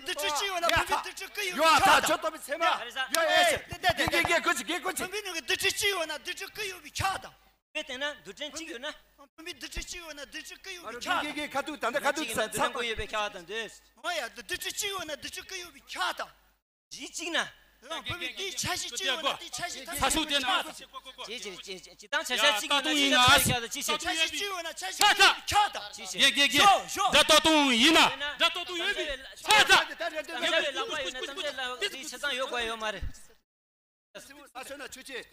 པའི་རྡུལ་ཕྲན་གཅིག་ཡོད་ན་བུམ་པའི་རྡུལ་ཕྲན་ཀུན་ཡོད་པའི་ཁྱབ་དང་། ཡོད་ད་ཁྱོད་སྟོན་པའི་ཚད་མ་ཡོད་ཨེ་ཟེར། དེ་དེ་དེ་དགེ་དགེ་དགེ་གོ་ཅི་དགེ་གོ་ཅི། བུམ་པའི་ནང་གི་རྡུལ་ཕྲན་གཅིག་ཡོད་ན་རྡུལ་ཕྲན་ཀུན་ཡོད་པའི་ཁྱབ་དང་། དཔེ་བལྟས་ན་རྡུལ་ཕྲན་གཅིག་ཡོད་ན། བུམ་པའི་རྡུལ་ཕྲན་གཅིག་ཡོད་ན་རྡུལ་ཕྲན་ཀུན་ཡོད་པའི་ཁྱབ་དང་། དགེ་དགེ་ཁ་ཐུག་ད་ལྟ་ཁ་ཐུག་ཚ་ཚ་ཀུན་ཡོད་པའི་ཁྱབ་དང་འདོད། འོ་ཡ། རྡུལ་ཕྲན་གཅིག་ཡོད་ན་རྡུལ་ཕྲན་ཀུན་ཡོད་པའི་ཁྱབ་དང་། གཞི་གཅིག་ན། བུམ་པའི་དེའི་ཆ་ཤས་གཅིག་ཡོད་ན་དེའི་ཆ་ཤས་ཐམས་ཅད་ཀྱི་ཁྱབ་དང་། ཅི་ཅི་ཅི་ཅི་དང་ཆ་ཤས་གཅིག་ཡོད་ན་ཅི་ཆ་ཤས་ཀྱི་ཁྱབ་དང་ཅི་ཆ་ཤས་གཅིག་ཡོད་ན་ཆ་ཤས་གཅིག་ཡོད་པའི་ཁྱབ་དང་། ཅི་ཅི། དགེ་དགེ་དགེ། ཞོ་ཞོ། སྒྲ་རྟག་སྟོང་ཡིན་ན། སྒྲ་རྟག་སྟོང་ཡོད་པའི་ཁྱབ་དང་། ད་རེད་དེ་རེད། ལག་པ་ཡོད་ན་ཐམས་ཅད་ལ་དེའི་ཆ་ཚང་ཡོད་དགོས་ཡོད་མ་རེད། སེམས་ས་ཆོད་ན་ཆོས་ཅན།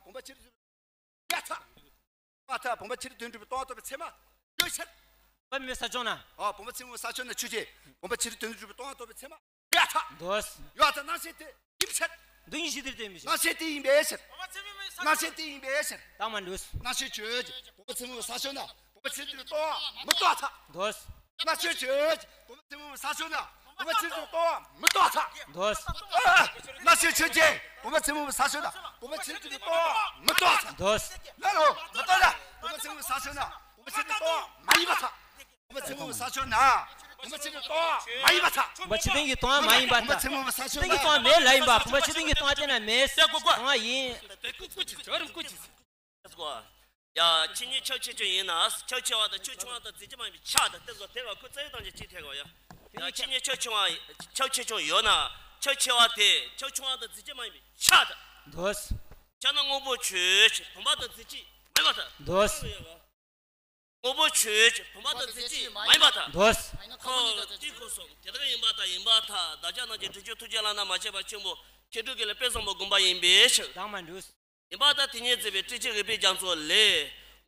བུམ་པ་ཆེར་ཡ་ཚ། བ་ཐ་བུམ་པ་ཆེར་དོན་གྲུབ་པའི་སྟོང་པ་རྟོགས་པའི་ཚད་མ། ཡོད་ཕྱིར། བུམ་པ་ཆེར་དོན་གྲུབ་པའི་སྟོང་པ་རྟོགས་པའི་ཚད་མ། ཡ་ཚ། འདོད། ཡོད་ཚ་རྣམ་ཤེས་དེ་ཡིན་ཕྱིར། འདུ་ཤེས་ཞི་དེར་བརྟེན་པའི་ཕྱིར། རྣམ་ཤེས་དེ་ཡིན་པའི་ཕྱིར། རྣམ་ཤེས་དེ་ཡིན་པའི་ཕྱིར། དང་མ་འདུས། རྣམ་ཤེས་ཆོས་ཅན། བུམ་པ་ཆེར་དོན་གྲུབ་པའི་སྟོང་པ་མི་རྟོགས་ཚ། འདོད། རྣམ་ཤེས་ཆོས་ཅན། བུམ་པ་ཆེར་དོན་གྲུབ་པའི་སྟོང་པ་མི་རྟོགས་ཚ། བུམ་པ་ཆེར་དོན་གྲུབ་པའི་སྟོང་པ་མི་རྟོགས་ཚ། འདོད། རྣམ་ཤེས་ཆོས་ཅན། བུམ་པ་ཆེར་དོན་གྲུབ་པའི་སྟོང་པ་མི་རྟོགས་ཚ། འདོད། ལ་ལོ་མི་རྟོགས་ཚ། བུམ་པ་ཆེར་དོན་གྲུབ་པའི་སྟོང་པ་བུམ་པ་ཆེར་དོན་གྲུབ་པའི་སྟོང་པ་མ་ཡིན་པར་ཐལ། བུམ་པ་ཆེན་པོའི་ས་ཕྱོགས་ན། བུམ་པ་ཆེན་པོའི་སྟོང་པ་མ་ཡིན་པར་ཐལ། བུམ་པ་ཆེན་པོའི་སྟོང་པ་མ་ཡིན་པར་ཐལ། བུམ་པ་ཆེན་པོའི་སྟོང་པ་མེད་ལ་ཡིན་པ། བུམ་པ་ཆེན་པོའི་སྟོང་པ་དེ་ན་མེད། སྟོང་པ་ཡིན། ཡ། ཆོས་ཉིད་ཁྱབ་ཆེ་ཆུང་ཡིན་ན། ཁྱབ་ཆེ་བ་དང་ཁྱབ་ཆུང་བ་དང་རྫས་གཅིག་མ་ཡིན་པའི་ཆ་དང་། དེ་ཚོ་དེ་ག་ཁོ་རྩ་བའི་དང་ཆ་གཅིག་ཐལ་གོ་ཡ། ཡ། ཆོས་ཉིད་ཁྱབ་ཆེ་བ། ཁྱབ་ཆེ་ཆུང་ཡོད་ན། ཁྱབ་ཆེ་བ་དེ་ཁྱབ་ཆུང་བ་དང་རྫས་གཅིག་མ་ཡིན་པའི་ཆ་དང་། འདོད། ཆ་ན་དངོས་པོ་ཆོས་ཅན། བུམ་པ་དང་རྫས་གཅིག་མ་ཡིན་པར་ཐལ། འདོད། དངོས་པོ་ཆོས་ཅན། བུམ་པ་དང་རྫས་གཅིག་མ་ཡིན་པར་ཐལ། འདོད། ཁོ་དེ་ཁོ་སོང་། དེ་ལྟར་ཡིན་པར་ཐལ། ཡིན་པར་ཐལ། བདག་ཅག་རྣམས་ཀྱི་སྒྲུབ་བྱེད་ཐུགས་རྗེ་བླ་ན་མ་མཆིས་པ་ཆེན་པོ་མཁས་གྲུབ་ཀྱི་ལས་དཔེ་བཟང་པོ་བསྒོམ་པ་ཡིན་པའི་ཕྱིར། དང་མ་འདོད། ཡིན་པར་ཐལ། དེ་ཉིད་བརྩད་པའི་སྤྲོས་བཅས་རིགས་པའི་རྒྱ་མཚོ་ལས།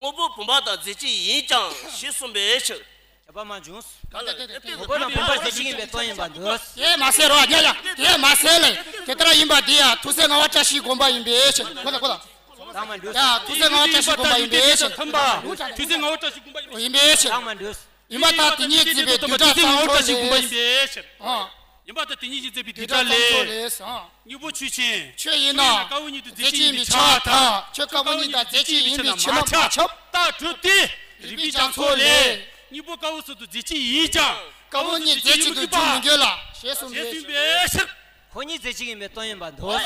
དངོས་པོ་བུམ་པ་དང་རྫས་གཅིག་ཡིན་ཀྱང་ཞེས་གསུངས་པའི་ཕྱིར། ཁྱབ་པ་མ་བྱུང་། ག་ལ་དངོས་པོ་རྣམས་བུམ་པ་རྫས་གཅིག་ཡིན་པའི་དོན་ཡིན་པར་འདོད། དེ་མ་ཟད་རོ་ཉ་ཡ་དེ་མ་ཟད་ལས། དེ་ལྟར་ཡིན་པ་དེ་ཡང་ཐུགས་སྲས་ངག་དབང་བཀྲ་ཤིས་བསྒོམ་པ་ཡིན་པའི་ཕྱིར། གོ་ད་གོ་ད། དང་མ་འདོད། ཡ་ཐུགས་སྲས་ངག་དབང་བཀྲ་ཤིས་བསྒོམ་པ་ཡིན་པའི་ཕྱིར། ཐུགས་སྲས་ངག་དབང་བཀྲ་ཤིས་བསྒོམ་པ་ཡིན་པའི་ཕྱིར། དང་མ་འདོད། ཡིན་པར་ཐལ། དེ་ཉིད་བརྩད་པའི་བསྡུས་གྲྭ་གཙང་ཚོགས་ལས། ཡིན་པར་ཐལ། དེ་ཉིད་བརྩད་པའི་བསྡུས་གྲྭ་ལས། དངོས་པོ་ཆོས་ཅན། ཆོས་ཡིན་ན། ཀ་བོ་ཉིད་དུ་རྫས་གཅིག་ཡིན་པས་ཁྱབ་པར་ཐལ། ཁྱོད་ཀ་བོ་ཉིད་དང་རྫས་གཅིག་ཡིན་པའི་ཕྱིར་ན་མ་ཁྱབ། རྟགས་གྲུབ་སྟེ། རིགས་པའི་རྒྱ་མཚོ་ལས། དངོས་པོ་ཀ་བོ་སོགས་དུ་རྫས་གཅིག་ཡིན་ཀྱང་། ཀ་བོ་ཉིད་རྫས་གཅིག་ཏུ་འགྱུར་མི་འགྱུར་ལ། ཞེས་གསུངས་པའི་ཕྱིར། ཁོ་གཉིས་རྫས་གཅིག་ཡིན་པའི་དོན་ཡིན་པར་འདོད།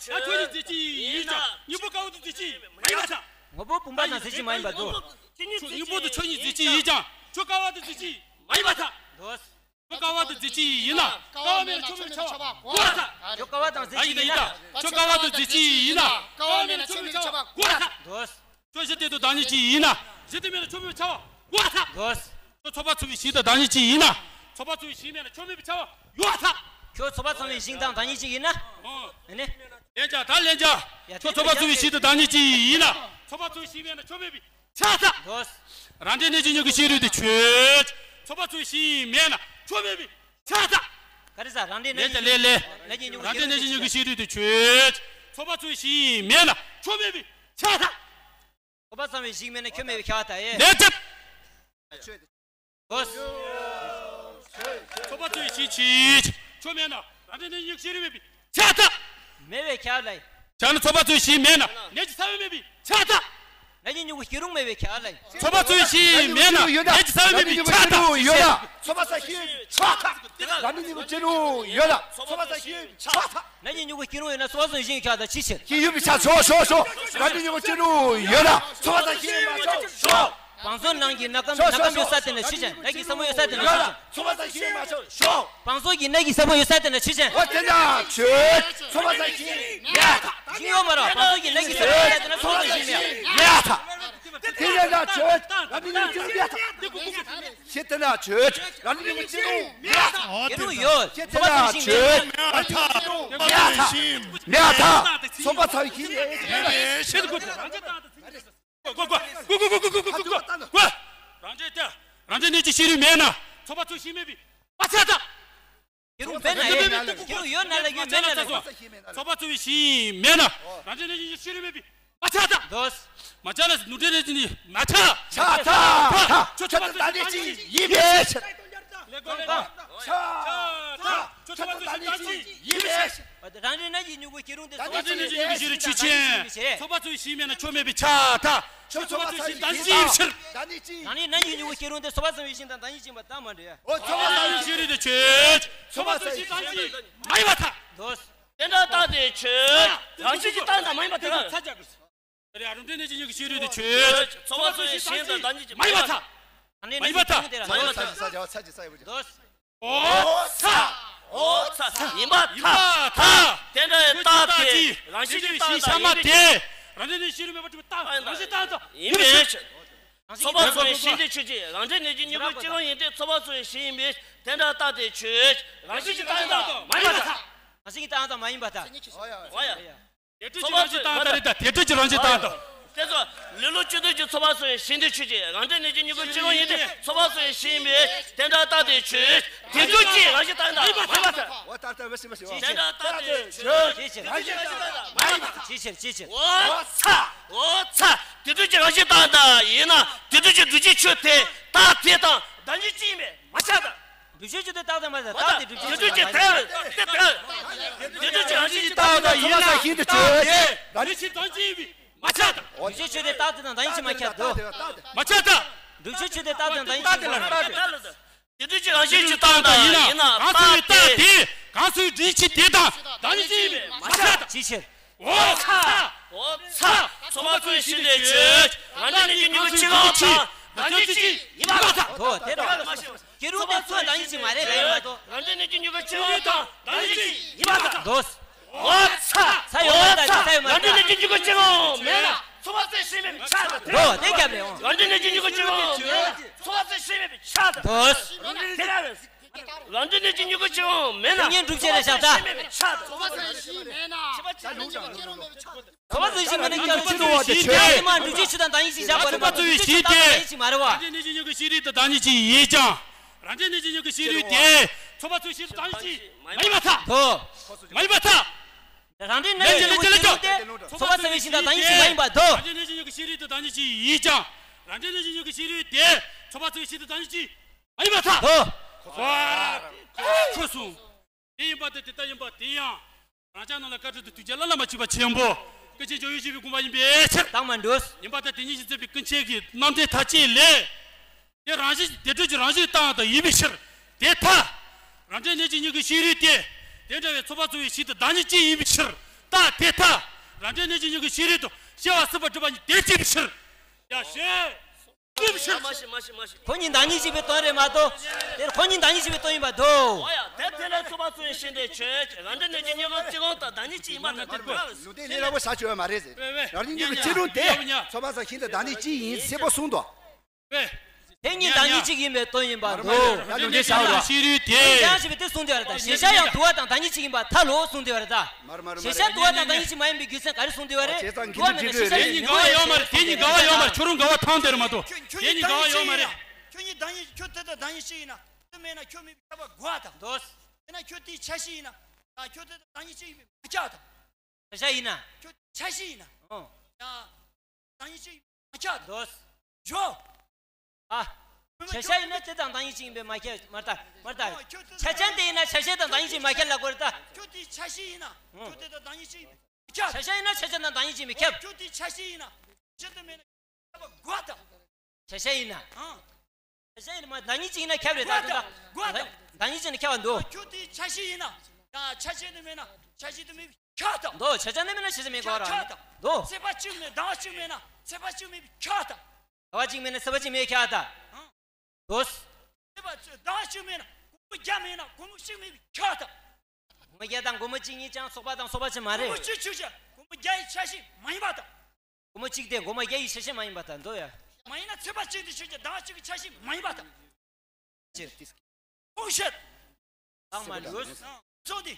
ཁྱོད་ཉིད་རྫས་གཅིག་ཡིན་ཀྱང་། དངོས་པོ་ཀ་བོ་དུ་རྫས་གཅིག་མ་ཡིན་པར་ཐལ། དངོས་པོ་བུམ་པ་དང་རྫས་གཅིག་མ་ཡིན་པར་འདོད། དངོས་པོ་དང་ཁྱོད་ཉིད་རྫས་གཅིག་ཡིན་ཀྱང་། ཁྱོད་ཀ་བོ་དུ་རྫས་གཅིག་མ་ཡིན་པར་ཐལ། འདོད། ཁྱོད་ཀ་བོ་དུ་རྫས་གཅིག་ཡིན་ན། ཀ་བོ་མེད་ན་ཁྱོད་མེད་པས་ཁྱབ་པ་དགོས་པར་ཐལ། ཁྱོད་ཀ་བོ་དང་རྫས་གཅིག་ཡིན་ན། ཁྱོད་ཀ་བོ་དུ་རྫས་གཅིག་ཡིན་ན། ཀ་བོ་མེད་ན་ཁྱོད་མེད་པས་ཁྱབ་པ་དགོས་པར་ཐལ། འདོད། ཁྱོད་གཞི་དེ་དང་བདག་ཉིད་གཅིག་ཡིན་ན། གཞི་དེ་མེད་ན་ཁྱོད་མེད་པས་ཁྱབ་པ་དགོས་པར་ཐལ། འདོད། ཁྱོད་ཚོགས་པ་ཚུལ་བཞི་དང་བདག་ཉིད་གཅིག་ཡིན་ན། ཚོགས་པ་ཚུལ་བཞི་མེད་ན་ཁྱོད་མེད་པས་ཁྱབ་པ་ཡོད་པར་ཐལ། ཁྱོད་ཚོགས་པ་ཚུལ་བཞི་དང་བདག་ཉིད་གཅིག་ཡིན་ན། ཨོ། ཨ་ནི། ལན་རྒྱག་ད་ལན་རྒྱག་ཡ་ཁྱོད་ཚོགས་པ་ཚུལ་བཞི་དང་བདག་ཉིད་གཅིག་ཡིན་ན། ཚོགས་པ་ཚུལ་བཞི་མེད་ན་ཁྱོད་མེད་པས་ཁྱབ་པར་ཐལ། འདོད། རང་འབྲས་གནས་ཀྱི་མྱུ་གུའི་ཕྱི་རོལ་དུ་ཆོས། ཚོགས་པ་ཚུལ་བཞི་མེད་ན་ཁྱོད་མེད་པས་ཁྱབ་པར་ཐལ། ག་རེ་ཟ། རང་འབྲས་གནས་ཀྱི་ལན་རྒྱག་ལན་རྒྱག་གནས་ཀྱི་མྱུ་གུ་རང་འབྲས་གནས་ཀྱི་མྱུ་གུའི་ཕྱི་རོལ་དུ་ཆོས། ཚོགས་པ་ཚུལ་བཞི་མེད་ན་ཁྱོད་མེད་པས་ཁྱབ་པར་ཐལ། ཚོགས་པ་ཚུལ་བཞི་མེད་ན་ཁྱོད་མེད་པས་ཁྱབ་པར་ཐལ། ལན་རྒྱག་འདོད། ཚོགས་པ་ཚུལ་བཞི་ཆོས་ཅན། ཁྱོད་མེད་ན་རང་འབྲས་གནས་ཀྱི་མྱུ་གུའི་ཕྱི་རོལ་མེད་པས་ཁྱབ་པར་ཐལ། མེད་པས་ཁྱབ་པར་ཐལ། བྱས་ན་ཚོགས་པ་ཚུལ་བཞི་མེད་ན་གནས་ཀྱི་ས་བོན་མེད་པས་ཁྱབ་པར་ཐལ། གནས་ཀྱི་མྱུ་གུ་སྐྱེ་རུང་མེད་པས་ཁྱབ་པར་ཐལ། ཚོགས་པ་ཚུལ་བཞི་མེད་ན་གནས་ཀྱི་ས་བོན་མེད་པས་ཁྱབ་པར་ཐལ། ཡོད་ན། ཚོགས་པ་ཚུལ་བཞི་ཁྱབ་པར་ཐལ། རང་འབྲས་གནས་ཀྱི་མྱུ་གུ་སྐྱེ་རུང་ཡོད་ན། ཚོགས་པ་ཚུལ་བཞི་ཁྱབ་པར་ཐལ། གནས་ཀྱི་མྱུ་གུ་སྐྱེ་རུང་ཡོད་ན་ཚོགས་པ་ཚུལ་བཞི་ཁྱབ་པར་ཐལ། ཅི་ཕྱིར། ཅི་ཡོད་པས་ཁྱབ། ཞོག་ཞོག་ཞོག་རང་འབྲས་གནས་ཀྱི་མྱུ་གུ་སྐྱེ་རུང་ཡོད་ན། ཚོགས་པ་ཚུལ་བཞི་མ་ཁྱབ། ཞོག་བང་མཛོད་ནང་གི་སྣ་ཀ་སྣ་ཀ་ཡོད་ས་དེ་ན་ཆོས་ཅན། ནགས་ཀྱི་ས་བོན་ཡོད་ས་དེ་ན་ཆོས་ཅན། ཚོགས་པ་ཚུལ་བཞི་མ་ཁྱབ། ཞོག་བང་མཛོད་ཀྱི་ནགས་ཀྱི་ས་བོན་ཡོད་ས་དེ་ན་ཆོས་ཅན། འོ་དེ་ན་ཆོས། ཚོགས་པ་ཚུལ་བཞི་མེད་པར་ཐལ། ཡིན་ཡོད་མ་རེད། བང་མཛོད་ཀྱི་ནགས་ཀྱི་ས་བོན་ཡོད་ས་དེ་ན་ཚོགས་པ་ཚུལ་བཞི་མེད། མེད་པར་ཐལ། དེ་ན་ཆོས། རང་འབྲས་གནས་ཀྱི་མྱུ་གུ་སྐྱེ་རུང་ཡོད། ཞེས་དེ་ན་ཆོས། རང་འབྲས་གནས་ཀྱི་མྱུ་གུ་སྐྱེ་རུང་མེད་པར་ཐལ། སྐྱེ་རུང་ཡོད། ཞེས་དེ་ན་ཆོས། རང་འབྲས་གནས་ཀྱི་མྱུ་གུ་སྐྱེ་རུང་མེད་པར་ཐལ། མེད་པར་ཐལ། ཚོགས་པ་ཚུལ་བཞི་མེད། ཤེས་དགོས། རང་འབྲས་དེ་རང་འབྲས་གནས་ཀྱི་ཕྱི་རོལ་མེད་ན་ཚོགས་པ་ཚུལ་བཞི་མེད་པས་མ་ཁྱབ་པར་ཐལ། སྐྱེ་རུང་མེད་ན་ཡོད། སྐྱེ་རུང་ཡོད་ན་ལ་ཡོད། མེད་ན་ལ་ཡོད། ཚོགས་པ་ཚུལ་བཞི་མེད་ན་རང་འབྲས་གནས་ཀྱི་ཕྱི་རོལ་མེད་པས་མ་ཁྱབ་པར་ཐལ། འདོད། མ་ཁྱབ་ལ་ནུབ་འབྲས་གནས་ཀྱི་མ་ཁྱབ། ཁྱབ་པར་ཐལ། ཁྱོད་ཚོགས་པ་ཚུལ་བཞི་དང་གཅིག་ཡིན་པའི་ཕྱིར། ལེགས་གོ་ལེགས་གོ། ཁྱབ་པར་ཐལ། ཁྱོད་ཚོགས་པ་ཚུལ་བཞི་དང་གཅིག་ཡིན་པའི་ཕྱིར། རང་འབྲས་གནས་ཀྱི་མྱུ་གུ་སྐྱེ་རུང་དེ་ཚོགས་པ་ཚུལ་བཞི་ཡིན་པའི་ཕྱིར། ཆོས་ཅན། ཚོགས་པ་ཚུལ་བཞི་མེད་ན་ཁྱོད་མེད་པས་ཁྱབ་པར་ཐལ། ཁྱོད་ཚོགས་པ་ཚུལ་བཞི་དང་གཅིག་ཡིན་པའི་ཕྱིར། རང་འབྲས་གནས་ཀྱི་མྱུ་གུ་སྐྱེ་རུང་དེ་ཚོགས་པ་ཚུལ་བཞི་དང་བདག་ཉིད་གཅིག་ཡིན་པར་ཐལ། མ་འགྲིག་འོ་ཚོགས་པ་ཚུལ་བཞི་རེད་དེ་ཆོས། ཚོགས་པ་ཚུལ་བཞི་དང་གཅིག་མ་ཡིན་པར་ཐལ། འདོད། དེ་འདྲ་རྟགས་དེ་ཆོས། རང་བཞིན་གྱིས་རྟག་དང་མ་ཡིན་པར་ཐལ། ཚ་རྒྱག་དགོས། རེད། རང་འབྲས་གནས་ཀྱི་མྱུ་གུའི་ཕྱི་རོལ་དུ་ཆོས། ཚོགས་པ་ཚུལ་བཞི་དང་བདག་ཉིད་ཀྱིས་མ་ཡིན་པར་ཐལ། མ་ཡིན་པར་ཐལ། མ་ཡིན་པར་ཐལ། འོ་ཚ། འོ་ཚ། ཡིན་པར་ཐལ། དེ་འདྲའི་རྟགས་དེ་རང་བཞིན་གྱིས་རྟག་དང་ཡིན་པའི་ཕྱིར། རང་འབྲས་གནས་ཀྱི་ཕྱི་རོལ་མེད་པར་གྲུབ་པའི་རྟགས་རང་བཞིན་རྟག་དང་ཡིན་པའི་ཕྱིར། ཚོགས་པ་ཚུལ་བཞི་དེ་ཆོས་ཅན། རང་འབྲས་གནས་ཀྱི་མྱུ་གུའི་ཕྱི་རོལ་ཡིན་ཏེ། ཚོགས་པ་ཚུལ་བཞི་ཡིན་པའི་དེ་འདྲའི་རྟགས་དེ་ཆོས། རང་བཞིན་གྱིས་རྟག་དང་མ་ཡིན་པར་ཐལ། རང་བཞིན་གྱིས་རྟག་དང་མ་ཡིན་པར་ཐལ། འོ་ཡ། འོ་ཡ། དེ་འབྲས་ཀྱི་རང་བཞིན་རྟག་དང་རེད་ད། དེ་འབྲས་ཀྱི་རང་བཞིན་རྟག་དང་། དེ་ཚོ་ལེ་ལོ་བཅུ་བདུན་གྱི་ཚོགས་པ་ཚུལ་བཞི་དེ་ཆོས་ཅན། རང་འབྲས་གནས་ཀྱི་མྱུ་གུའི་ཕྱི་རོལ་ཡིན་ཏེ། ཚོགས་པ་ཚུལ་བཞི་ཡིན་པའི་དེ་འདྲའི་རྟགས་དེ་ཆོས། དེ་འབྲས་ཀྱི་རང་བཞིན་རྟག་དང་མ་ཡིན་པར་ཐལ། འོ་ད་ལྟ་བས་ཤེས་མ་ཤེས། དེ་འདྲའི་རྟགས་དེ་ཆོས། ཅི་ཕྱིར། རང་བཞིན་རྟག་དང་མ་ཡིན་པར་ཐལ། ཅི་ཕྱིར། ཅི་ཕྱིར། འོ་ཚ། འོ་ཚ། དེ་འབྲས་ཀྱི་རང་བཞིན་རྟག་དང་ཡིན་ན། དེ་འབྲས་ཀྱི་སྒྲུབ་བྱའི་ཆོས་དེ་རྟགས་དེ་དང་བདག་ཉིད་གཅིག་ཡིན་པས་མ་ཁྱབ་པར་ཐལ། སྒྲུབ་བྱའི་ཆོས་དེ་རྟག་དང་མ་རྟག་དེ་སྒྲུབ་བྱའི་ཆོས་དེ་དེ་དེ་དེ་དེ་དེ་ཆོས་རང་བཞིན་གྱིས་རྟག་དང་ཡིན་ན། རྟག་དེ་རང་བཞིན་གྱིས་རྟག་དང་མ་ཁྱབ་ཏོ། མ་ཁྱབ་ཏོ། སྒྲུབ་བྱའི་ཆོས་དེ་རྟག་དང་མ་རྟག་དེ་ལ་རྟག་དེ། དེ་དུས་ཀྱི་རང་བཞིན་གྱིས་རྟག་དང་ཡིན་ན། གང་སོང་བའི་རྟགས་དེ་གང་སོང་བའི་སྒྲུབ་བྱེད་དེ་དང་བདག་ཉིད་གཅིག་ཡིན་པས་མ་ཁྱབ་ཏོ། ཅི་ཕྱིར། འོ་ཚ། འོ་ཚ། ཚོགས་པ་ཚུལ་བཞི་དེ་ཆོས་ཅན། རང་འབྲས་གནས་ཀྱི་མྱུ་གུའི་ཕྱི་རོལ་དང་བདག་ཉིད་གཅིག་ཡིན་པར་ཐལ། ཐོ་དེ་རོ། སྐྱེ་རུང་དེ་ཚོ་བདག་ཉིད་གཅིག་མ་རེད་ལ་ཡིན་པ་ཐོ། རང་འབྲས་གནས་ཀྱི་མྱུ་གུའི་ཕྱི་རོལ་དང་བདག་ཉིད་གཅིག་ཡིན་པར་ཐལ། འདོད། འོ་ཚ། ཚ་ཡོད་མ་ཐལ། ཚ་ཡོད་མ་ཐལ། རང་འབྲས་གནས་ཀྱི་མྱུ་གུའི་ཕྱི་རོལ་མེད་ན། ཚོགས་པ་ཚོས་ཤེས་མེད་པའི་ཆ་དང་། འགྲོ་དེ་རྒྱབ་ནས་འོང་། རང་འདྲ་གནོད་བྱེད་མྱུ་གུ་གཅིག་ཡང་མེད་ན་ཚོགས་པ་ཚོས་ཤེས་མེད་པའི་ཆ་དང་། དོ། དེ་ལ་རང་འདྲ་གནོད་བྱེད་མྱུ་གུ་གཅིག་ཡང་མེད་ན། ཁྱེད་གཉིས་འགྲུབ་བྱེད་ལ་བཞག་ད། ཚོགས་པ་ཚོས་ཤེས་མེད་ན། ཚོགས་པ་ཚོས་ཤེས་མེད་ན་སྐྱོན་རེད། ཚོགས་པ་ཚོས་ཤེས་མེད་ན་སྐྱོན་རེད། ཚོགས་པ་ཚོས་ཤེས་ཏེ། ཡ་ཡིན་མ་འགྲུབ་བྱེད་ཆུ་དང་བདག་ཉིད་གཅིག་བཞག་པ་རེད་མ་གཏོགས་འགྲུབ་བྱེད་ཆུ་དང་བདག་ཉིད་གཅིག་མ་རེད་བ། རང་འདྲ་གནོད་བྱེད་མྱུ་གུ་ཤེས་རིག་དང་བདག་ཉིད་གཅིག་ཡིན་ཀྱང་། རང་འདྲ་གནོད་བྱེད་མྱུ་གུ་ཤེས་རིག་དེ་ཚོགས་པ་ཚོས་ཤེས་རིག་བདག་ཉིད་གཅིག་མ་ཡིན་པར་ཐལ། དོ། མ་ཡིན་པར་ཐལ། རང་འདྲའི་གནས་ལུགས་ཀྱི་ལས་ཀྱི་ལས་ཀྱི་ཚོགས་པ་ཚོས་ཤིང་དང་བདག་ཉིད་ཀྱིས་མ་ཡིན་པ་དོ། རང་འདྲའི་གནས་ཀྱི་ལས་ཀྱི་ཤེས་རིག་དང་བདག་ཉིད་ཀྱིས་ཡིན་ཀྱང་། རང་འདྲའི་གནས་ཀྱི་ལས་ཀྱི་ཤེས་རིག་དེ་ཚོགས་པ་ཚོས་ཤིང་དང་བདག་ཉིད་ཀྱིས་མ་ཡིན་པ་དང་དོ། ཁོ་སོང་། དེ་ཡིན་པ་དེ་དེ་ལྟ་ཡིན་པ་དེ་ཡང་། རང་ཅག་རྣམས་ལ་བཀའ་དྲིན་དུ་ཐུགས་རྗེ་བླ་ན་མ་མཆིས་པ་ཆེན་པོ་ཀུན་མཁྱེན་ཇོ་བོ་རྗེ་ཞིག་པའི་དགོངས་པ་ཡིན་པའི་ཕྱིར། དང་མ་འགྲོ། ཡིན་པ་དེ་དེ་ཉིད་ཀྱིས་མཛད་པའི་ཀུན་མཁྱེན་གྱི་རྣམ་འགྲེལ་མཐར་ཕྱིན་ལས། དེ་རང་བཞིན་དེ་འཕྲོས་ཀྱི་རང་བཞིན་བཏང་དང་ཡིན་པའི་ཕྱིར། དེ་ལྟར། རང་འདྲའི་གནས་ཀྱི་མྱུ་གུ་ཤེས་རིག་སྟེ། དེ་འདྲ་བའི་ཚོགས་པ་ཚོ་ཡི་ཞིག་ཏུ་བདག་ཉིད་གཅིག་ཡིན་པའི་ཕྱིར། ད་དེ་ལྟར། རང་འདྲའི་གནས་ཀྱི་མྱུ་གུ་ཤེས་རིག་ཏུ་ཤེས་པ་སྲིད་པ་སྒྲུབ་པ་ཉིད་དེ་གཅིག་པའི་ཕྱིར། ཡ་ཞེས། གཅིག་པའི་ཕྱིར། མ་ཤི་མ་ཤི་མ་ཤི། ཁོ་གཉིས་བདག་ཉིད་གཅིག་པའི་དོན་རེད་མ་གཏོགས། དེར་ཁོ་གཉིས་བདག་ཉིད་གཅིག་པའི་དོན་ཡིན་པ་འདུག་འོ་ཡ་དེ་དེ་ལ་ཚོགས་པ་ཚོ་ཡི་ཤེས་འདོད་ཆོས་རང་འདྲའི་གནས་ཀྱི་མྱུ་གུ་གཅིག་པོ་དང་བདག་ཉིད་གཅིག་ཡིན་པ་དང་དེ་དགོས། ལུང་བསྟན་ལས་སླ་པོ་བྱ་ཆོག་ཡ་མ་རེད་ཟེར། རང་རིག་གནས་ཀྱི་བརྩེ་སྒྲུང་དེ་ཚོགས་པ་ཚོ་ཤིན་ཏུ་བདག་ཉིད་གཅིག་ཡིན་གསལ་པོ་གསུངས་འདུག་དེ་གཉིས་བདག་ཉིད་གཅིག་ཡིན་པའི་དོན་ཡིན་པ་འདུག་ད་ལུང་འདྲེན་བྱ་བ་རེད། ཤེས་རིག་དེ། ཡང་ཞེས་པའི་དེ་གསུངས་དེ་བ་རེད་ད། ཤེས་བྱ་ཡང་དུ་བ་དང་བདག་ཉིད་གཅིག་ཡིན་པར་ཐལ་ལོ་གསུངས་དེ་བ་རེད་ད། མ་རེད་མ་རེད་མ་རེད། ཤེས་བྱ་དུ་བ་དང་བདག་ཉིད་གཅིག་མ་ཡིན་པའི་རྒྱུ་མཚན་ག་རེ་གསུངས་དེ་བ་རེད། དུ་བ་མེད་ན་ཤེས་བྱ་ཡིན། དེ་གཉིས་འགལ་བ་ཡོད་མ་རེད། དེ་གཉིས་འགལ་བ་ཡོད་མ་རེད། ཁྱོད་རང་འགལ་བ་ཐང་དེ་རེད་མ་གཏོགས། དེ་གཉིས་འགལ་བ་ཡོད་མ་རེད། ཁྱོད་གཉིས་བདག་ཉིད་ཁྱོད་དེ་དང་བདག་ཉིད་གཅིག་ཡིན་ན། དེ་མེད་ན་ཁྱོད་མེད་པའི་ཁྱབ་པ་དགོས་པ་དང་། དོ། མེད་ན་ཁྱོད་དེའི་ཆ་ཤས་ཡིན་ན། ད་ཁྱོད་དེ་དང་བདག་ཉིད་གཅིག་ཡིན་པའི་མ་ཁྱབ་དང་། ཆ་ཤས་ཡིན་ན། ཁྱོད་ཆ་ཤས་ཡིན་ན། ཨོ། ཡང་། བདག་ཉིད་གཅིག་ཡིན་པའི་མ་ཁྱབ་དང་། དོ། ཇོ། ཨ། ཆ་ཤས་ཡིན་ན་དེ་དང་བདག་ཉིད་གཅིག་ཡིན་པའི་མ་ཁྱབ་མ་རེད་ད། མ་རེད་ད། ཆ་ཅན་དེ་ཡིན་ན་ཆ་ཤས་དང་བདག་ཉིད་གཅིག་མ་ཁྱབ་ལབ་དགོས་རེད་ད། ཁྱོད་དེའི་ཆ་ཤས་ཡིན་ན། ཨོ། ཁྱོད་དེ་དང་བདག་ཉིད་གཅིག་ཡིན་པའི་ཁྱབ། ཆ་ཤས་ཡིན་ན་ཆ་ཅན་དང་བདག་ཉིད་གཅིག་ཡིན་པའི་ཁྱབ། ཁྱོད་དེའི་ཆ་ཤས་ཡིན་ན། ཆ་ཤས་དེ་མེད་ན་ཁྱབ་པ་དགོས་པ་དང་། ཆ་ཤས་ཡིན་ན། ཨང་། ཆ་ཤས་ཡིན་ན་མ་བདག་ཉིད་གཅིག་ཡིན་ན་ཁྱབ་རེད་ད། དགོས་པ་དང་། དགོས་པ་དང་། བདག་ཉིད་གཅིག་ཡིན་ན་ཁྱབ་པ་འདུག་ཁྱོད་དེའི་ཆ་ཤས་ཡིན་ན། ཡང་ཆ་ཤས་དེ་མེད་ན་ཆ་ཤས་དེ་མེད་པའི་ཁྱབ་དང་། འདུག་ཆ་ཅན་དེ་མེད་ན་ཆ་ཅན་མེད་དགོས་ར། ཁྱབ་དང་། འདུག་སྲེད་པ་གཅིག་མེད་སྡང་བ་གཅིག་མེད་ན་སྲེད་པ་གཅིག་མེད་པའི་ཁྱབ་དང་། སྡང་བ་གཅིག་མེད་ན་སྲེད་པ་གཅིག་མེད་ཁྱབ་དང་། ཨང་། དོ། སྲེད་པ་ཚོས་སྡང་བ་གཅིག་མེད་ན་སྒོར་མོ་བརྒྱ་མེད་ན་སྒོར་མོ་གཅིག་མེད་པའི་ཁྱབ་དང་། སྒོར་མོ་བརྒྱ་དང་སྒོར་མོ་གཅིག་གཉིས་ཀྱང་ཚོགས་པ་དང་ཚོགས་པ་ཆ་མ་རེད། སྒོར་མོ་གཅིག་ཆོས་ཅན་སྒོར་མོ་བརྒྱ་ཡི་ཆ་ཤས་མ་ཡིན་པ་དང་། སྒོར་མོ་གཅིག་དེ་སྒོར་མོ་བརྒྱ་ཡི་ཆ་ཤས་མ་ཡིན་པ་དང་འདོད་ཡ། མ་ཡིན་ན་ཚོད་དཔག་གཅིག་དེ་ཆོས་ཅན་སྡང་བ་གཅིག་གི་ཆ་ཤས་མ་ཡིན་པ་དང་། ཅེས། ཁུངས་བཤད། ཨང་མ་ལུས། ཚོགས་འདི།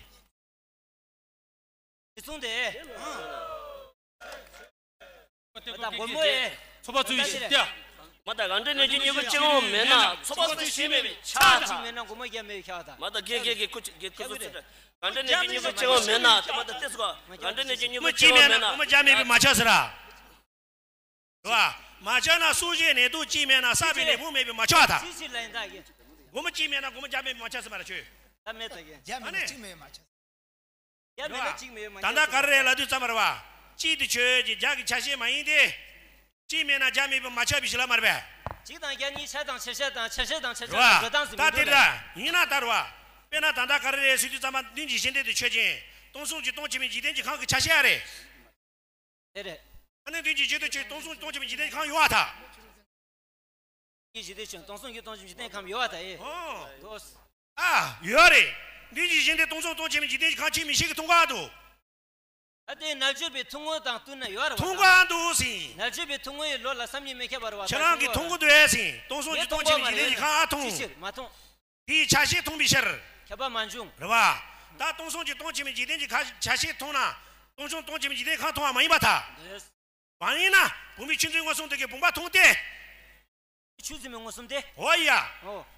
དེ་གསུངས་ཏེ། ད་སྒོར་མོ་ཨེ། ཚོགས་པ་ཚོས་ཤིག་སྟེ། མ་ད་རང་འདྲའི་གནས་ཀྱི་མྱུ་གུ་གཅིག་ཡང་མེད་ན་ཚོགས་པ་ཚོས་ཤེས་མེད་པའི་ཆ་དང་། གཅིག་མེད་ན་སྒོར་མོ་བརྒྱ་མེད་པའི་ཆ་དང་། མ་ད་རྒན་རྒན་རྒན་ཁུ་རྒན་ཁུ་ཚོ་ཚོ་རང་འདྲའི་གནས་ཀྱི་མྱུ་གུ་གཅིག་ཡང་མེད་ན་དེ་མ་ད་ལྟས་སོ། རང་འདྲའི་གནས་ཀྱི་མྱུ་གུ་གཅིག་ཡང་མེད་ན། སྒོར་མོ་བརྒྱ་མེད་པའི་མ་ཆ་ཟེར་ར། རེད་བ། མ་ཆ་ན་སྲོག་གཅོད་ནད་དུག་གཅིག་མེད་ན་བསགས་པའི་ལས་ཕུང་མེད་པའི་མ་ཆ་དང་། ཅི་ཞིག་ལ་ཡིན་ད་གི། སྒོར་མོ་གཅིག་མེད་ན་སྒོར་མོ་བརྒྱ་མེད་པའི་མ་ཆ་ཟེར་མ་ར་ཁྱོད། ད་མེད་ད་གི། བརྒྱ་མེད་ན་གཅིག་མེད་པའི་མ་ཆ། བརྒྱ་མེད་ན་གཅིག་མེད་པའི་མ་ཆ། ད་ལྟ་ག་རེ་རེད་ལབ་དུས་ཙམ་པ་རེད་བ། གཅིག་དེ་ཆོས་ཀྱི་བརྒྱ་གི་ཆ་ཤས་མ་ཡིན་ཏེ། གཅིག་མེད་ན་བརྒྱ་མེད་པའི་མ་ཆ་བའི་ཞིག་ལ་མ་རེད་པས། གཅིག་དང་བརྒྱ་གཉིས་ཆ་དང་ཆ་ཤས་དང་ཆ་ཤས་དང་ཆ་ཤས་དང་འགྲོ་སྟངས་ཟིན་མི་འདུག་ད་དེ་ལ་ཡིན་ན་ད་རེད་བ། དཔེར་ན་ད་ལྟ་ག་རེ་རེད་ཟེར་དུས་ཙམ་པ་མདུན་གྱི་ཞེན་ལྡན་དེ་ཆོས་ཅན། སྟོང་གསུམ་གྱི་སྟོང་ཆེན་པོའི་འཇིག་རྟེན་གྱི་ཁམས་ཀྱི་ཆ་ཤས་ཨ་རེད། དེ་རེད། ཨ་ནི་མདུན་གྱི་ཞེན་ལྡན་ཆོས་སྟོང་གསུམ་སྟོང་ཆེན་པོའི་འཇིག་རྟེན་གྱི་ཁམས་ཡོད་པར་ཐལ། མདུན་གྱི་ཞེན་ལྡན་ཆོས་སྟོང་གསུམ་གྱི་སྟོང་ཆེན་པོའི་འཇིག་རྟེན་ཁམས་ཡོད་པར་ཐལ་ཨེ། ཨོ། ཨ། ཡོད་རེད། མདུན་གྱི་ཞེན་ལྡན་སྟོང་གསུམ་སྟོང་ཆེན་པོའི་འཇིག་རྟེན་གྱི་ཁམས་ཁྱེད་མི་ཤེས་ཀྱི་མཐོང་ག་འདུག་ད་ལྟའི་རྣལ་འབྱོར་པའི་ཐུང་ངུ་དང་བསྟུན་ན་ཡོད་རེད་བ། མཐོང་ག་འདུག་ཟིན། རྣལ་འབྱོར་པའི་ཐུང་ངུ་ཡི་བློ་ལ་བསམ་གྱིས་མི་ཁྱབ་པ་རེད་བ། ཁྱེད་རང་གིས་མཐོང་གི་འདུག་ཨེ་ཟིན། སྟོང་གསུམ་གྱི་སྟོང་ཆེན་པོའི་འཇིག་རྟེན་གྱི་ཁམས་ཨ་མཐོང་། ཅིའི་ཕྱིར་མ་མཐོང་། དེའི་ཆ་ཤས་མཐོང་བའི་ཕྱིར། ཁྱབ་པ་མ་བྱུང་། རེད་བ། ད་སྟོང་གསུམ་གྱི་སྟོང་ཆེན་པོའི་འཇིག་རྟེན་གྱི་ཁ་ཆ་ཤས་མཐོང་ན། སྟོང་གསུམ་སྟོང་ཆེན་པོའི་འཇིག་རྟེན་ཁམས་མཐོང་བ་མ་ཡིན་པར་ཐལ། འདོད། མ་ཡིན་ན། བུམ་པའི་ཆུ་འཛིན་མངོན་སུམ་དེ་གིས་བུམ་པ་མཐོང་སྟེ། ཆུ་འཛིན་མའི་མངོན་སུམ་སྟེ། འོ་ཡ། འོ།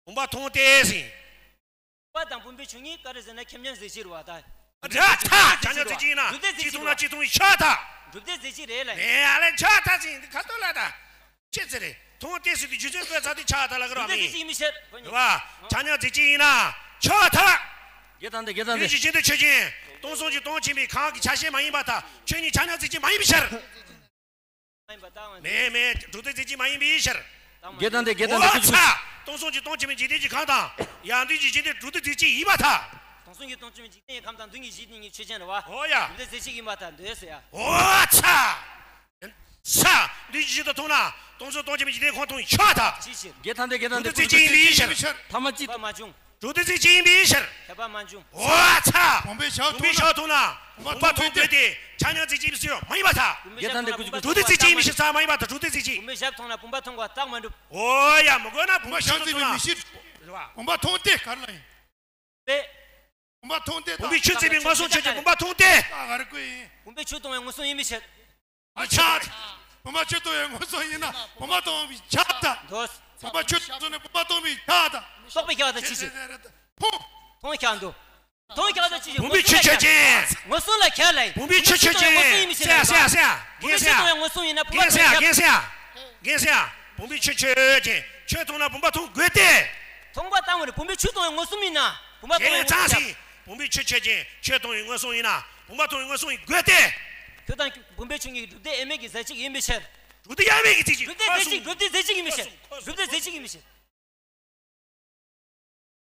བུམ་པ་མཐོང་སྟེ་ཟིན། བུམ་པ་དང་བུམ་པའི་ཆོས་ཉིད་ག་རེ་ཟེར་ན་ཁྱབ་མཉམ་གཟེར་གཅིག་རེད་བ་ད། རེད་ད། ཁྱབ་མཉམ་གཟེར་གཅིག་ཡིན་ན། གཅིག་མཐོང་ན་གཅིག་མཐོང་ཡིན་ཆོག་ད། གྲུབ་བདེ་གཟེར་གཅིག་རེད་ལ། ནས་ཡ་ལས་ཆོག་ད་ཟིན་འདི་ཁ་ཐོག་ལ་ད། ཅི་ཟེར་རེད། མཐོང་སྟེ་ཟེར་དུས་རྒྱུ་མཚན་བཀོད་ཚར་དུས་ཆོག་ད་ལ་གི་རོགས་མི་ཡིན། རེད་བ། ཁྱབ་མཉམ་གཟེར་གཅིག་ཡིན་ན་ཆོག་ད། དགེ་དང་དེ་དགེ་དང་དེ། ཡུལ་གྱི་ཆེན་ཏེ་ཆོས་ཅན། སྟོང་གསུམ་གྱི་སྟོང་ཆེན་པོའི་གང་གི་ཆ་ཤས་མ་ཡིན་པར་ཐལ། ཆོས་ཉིད་ཁྱབ་མཉམ་གཟེར་གཅིག་མ་ཡིན་པའི་ཕྱིར། མེད་མེད་གྲུབ་བདེ་གཟེར་གཅིག་མ་ཡིན་པའི་ཕྱིར། དགེ་དང་དེ་དགེ་དང་དེ། འོ་ཚ། སྟོང་གསུམ་གྱི་སྟོང་ཆེན་པོའི་འཇིག་རྟེན་གྱི་གང་དང་། ཡང་དུས་ཀྱི་ཆེན་ཏེ་གྲུབ་བདེ་གཟེར་གཅིག་ཡིན་པར་ཐལ། སྟོང་གསུམ་གྱི་སྟོང་ཆེན་པོའི་འཇིག་རྟེན་གྱི་ཁམས་དང་མདུན་གྱི་འཇིག་རྟེན་གྱི་ཆོས་ཅན་རེད་བ། འོ་ཡ། གྲུབ་བདེ་གཟེར་གཅིག་ཡིན་པར་ཐལ་འདོད་ཟེར་ཡ། འོ་ཚ། ས། འདུས་ཀྱི་ཆེན་ཏེ་མཐོང་ན། སྟོང་གསུམ་སྟོང་ཆེན་པོའི་འཇིག་རྟེན་ཁམས་མཐོང་ཡིན་ཆོག་ཐལ། ཅིའི་ཕྱིར། དགེ་དང་དེ་དགེ་དང་དེ། གྲུབ་བདེ་གཟེར་གཅིག་ཡིན་པའི་ཕྱིར། ཐ་མ་གཅིག་པ་མ་བྱུང་། གྲུབ་བདེ་གཟེར་གཅིག་ཡིན་པའི་ཕྱིར། བ་མ་འབྱུང་། འོ་ཚ། བུམ་པས་ཞབས་བུམ་པས་ཞབས་མཐོང་ན། བུམ་པ་མཐོང་དགོས་ཏེ། ཆ་མཉམ་རྫས་གཅིག་ཡིན་པའི་ཕྱིར་མ་ཡིན་པར་ཐལ། བུམ་པས་ཞབས་མཐོང་ན་བུམ་པ་མཐོང་དགོས་རྫས་གཅིག་ཡིན་པའི་ཕྱིར་མ་ཡིན་པར་ཐལ། བུམ་པས་ཞབས་མཐོང་ན་བུམ་པ་མཐོང་དགོས་རྟགས་མ་གྲུབ། འོ་ཡ་མི་དགོས་ན་བུམ་པས་ཞབས་མཐོང་ན། བུམ་པ་མཐོང་སྟེ་ག་རེ་ལ་ཡིན། པས། བུམ་པ་མཐོང་སྟེ་བུམ་པས་ཆུ་བཙིར་བའི་མངོན་སུམ་ཆོས་ཅན། བུམ་པ་མཐོང་སྟེ། ད་ག་རེ་བཀོད་ཡིན། བུམ་པས་ཆུ་མཐོང་བའི་མངོན་སུམ་ཡིན་པའི་ཕྱིར། ཨ་ཆག་བུམ་པ་ཆུ་མཐོང་བའི་མངོན་སུམ་ཡིན་ན་བུམ་པ་མཐོང་བའི་ཆགས་ད། འདོད། བུམ་པ་ཆུ་མཐོང་ནས་བུམ་པ་མཐོང་བའི་ཆགས་ད། རྟོག་པས་ཁྱབ་པ་དང་ཅི་ཕྱིར། མཐོང་། མཐོང་ཁྱབ་འདུག་མཐོང་ཁྱབ་དང་ཅི་ཕྱིར། བུམ་པས་ཆུ་ཆོས་ཅན། མངོན་སུམ་ལ་ཁྱབ་ལ་ཡིན། བུམ་པས་ཆུ་ཆོས་ཅན། བུམ་པས་ཆུ་མཐོང་བའི་མངོན་སུམ་ཡིན་ན་བུམ་པ་མཐོང་ཁྱབ། རྒན་སེང་། རྒན་སེང་། རྒན་སེང་། བུམ་པས་ཆུ་ཆོས་ཅན། ཆུ་མཐོང་ན་བུམ་པ་མཐོང་དགོས་ཏེ། མཐོང་བ་ལྟ་བུ་ནི་བུམ་པས་ཆུ་མཐོང་བའི་མངོན་སུམ་ཡིན་ན་བུམ་པ་མཐོང་བའི་མངོན་སུམ་ཁྱབ། བུམ་པས་ཆུ་ཆོས་ཅན། ཆུ་མཐོང་བའི་མངོན་སུམ་ཡིན་ན་བུམ་པ་མཐོང་བའི་མངོན་སུམ་ཡིན་དགོས་ཏེ། ཁྱོད་དང་བུམ་པས་ཆུ་གཉིས་ཀྱི་སྒྲུབ་སྡེ་དབྱེར་མེད་ཀྱི་རྫས་གཅིག་ཡིན་པའི་ཕྱིར། སྒྲུབ་སྡེ་དབྱེར་མེད་ཀྱི་རྫས་གཅིག་སྒྲུབ་སྡེ་རྫས་གཅིག་སྒྲུབ་སྡེ་རྫས་གཅིག་ཡིན་པའི་ཕྱིར། སྒྲུབ་སྡེ་རྫས་གཅིག་ཡིན་པའི་ཕྱིར།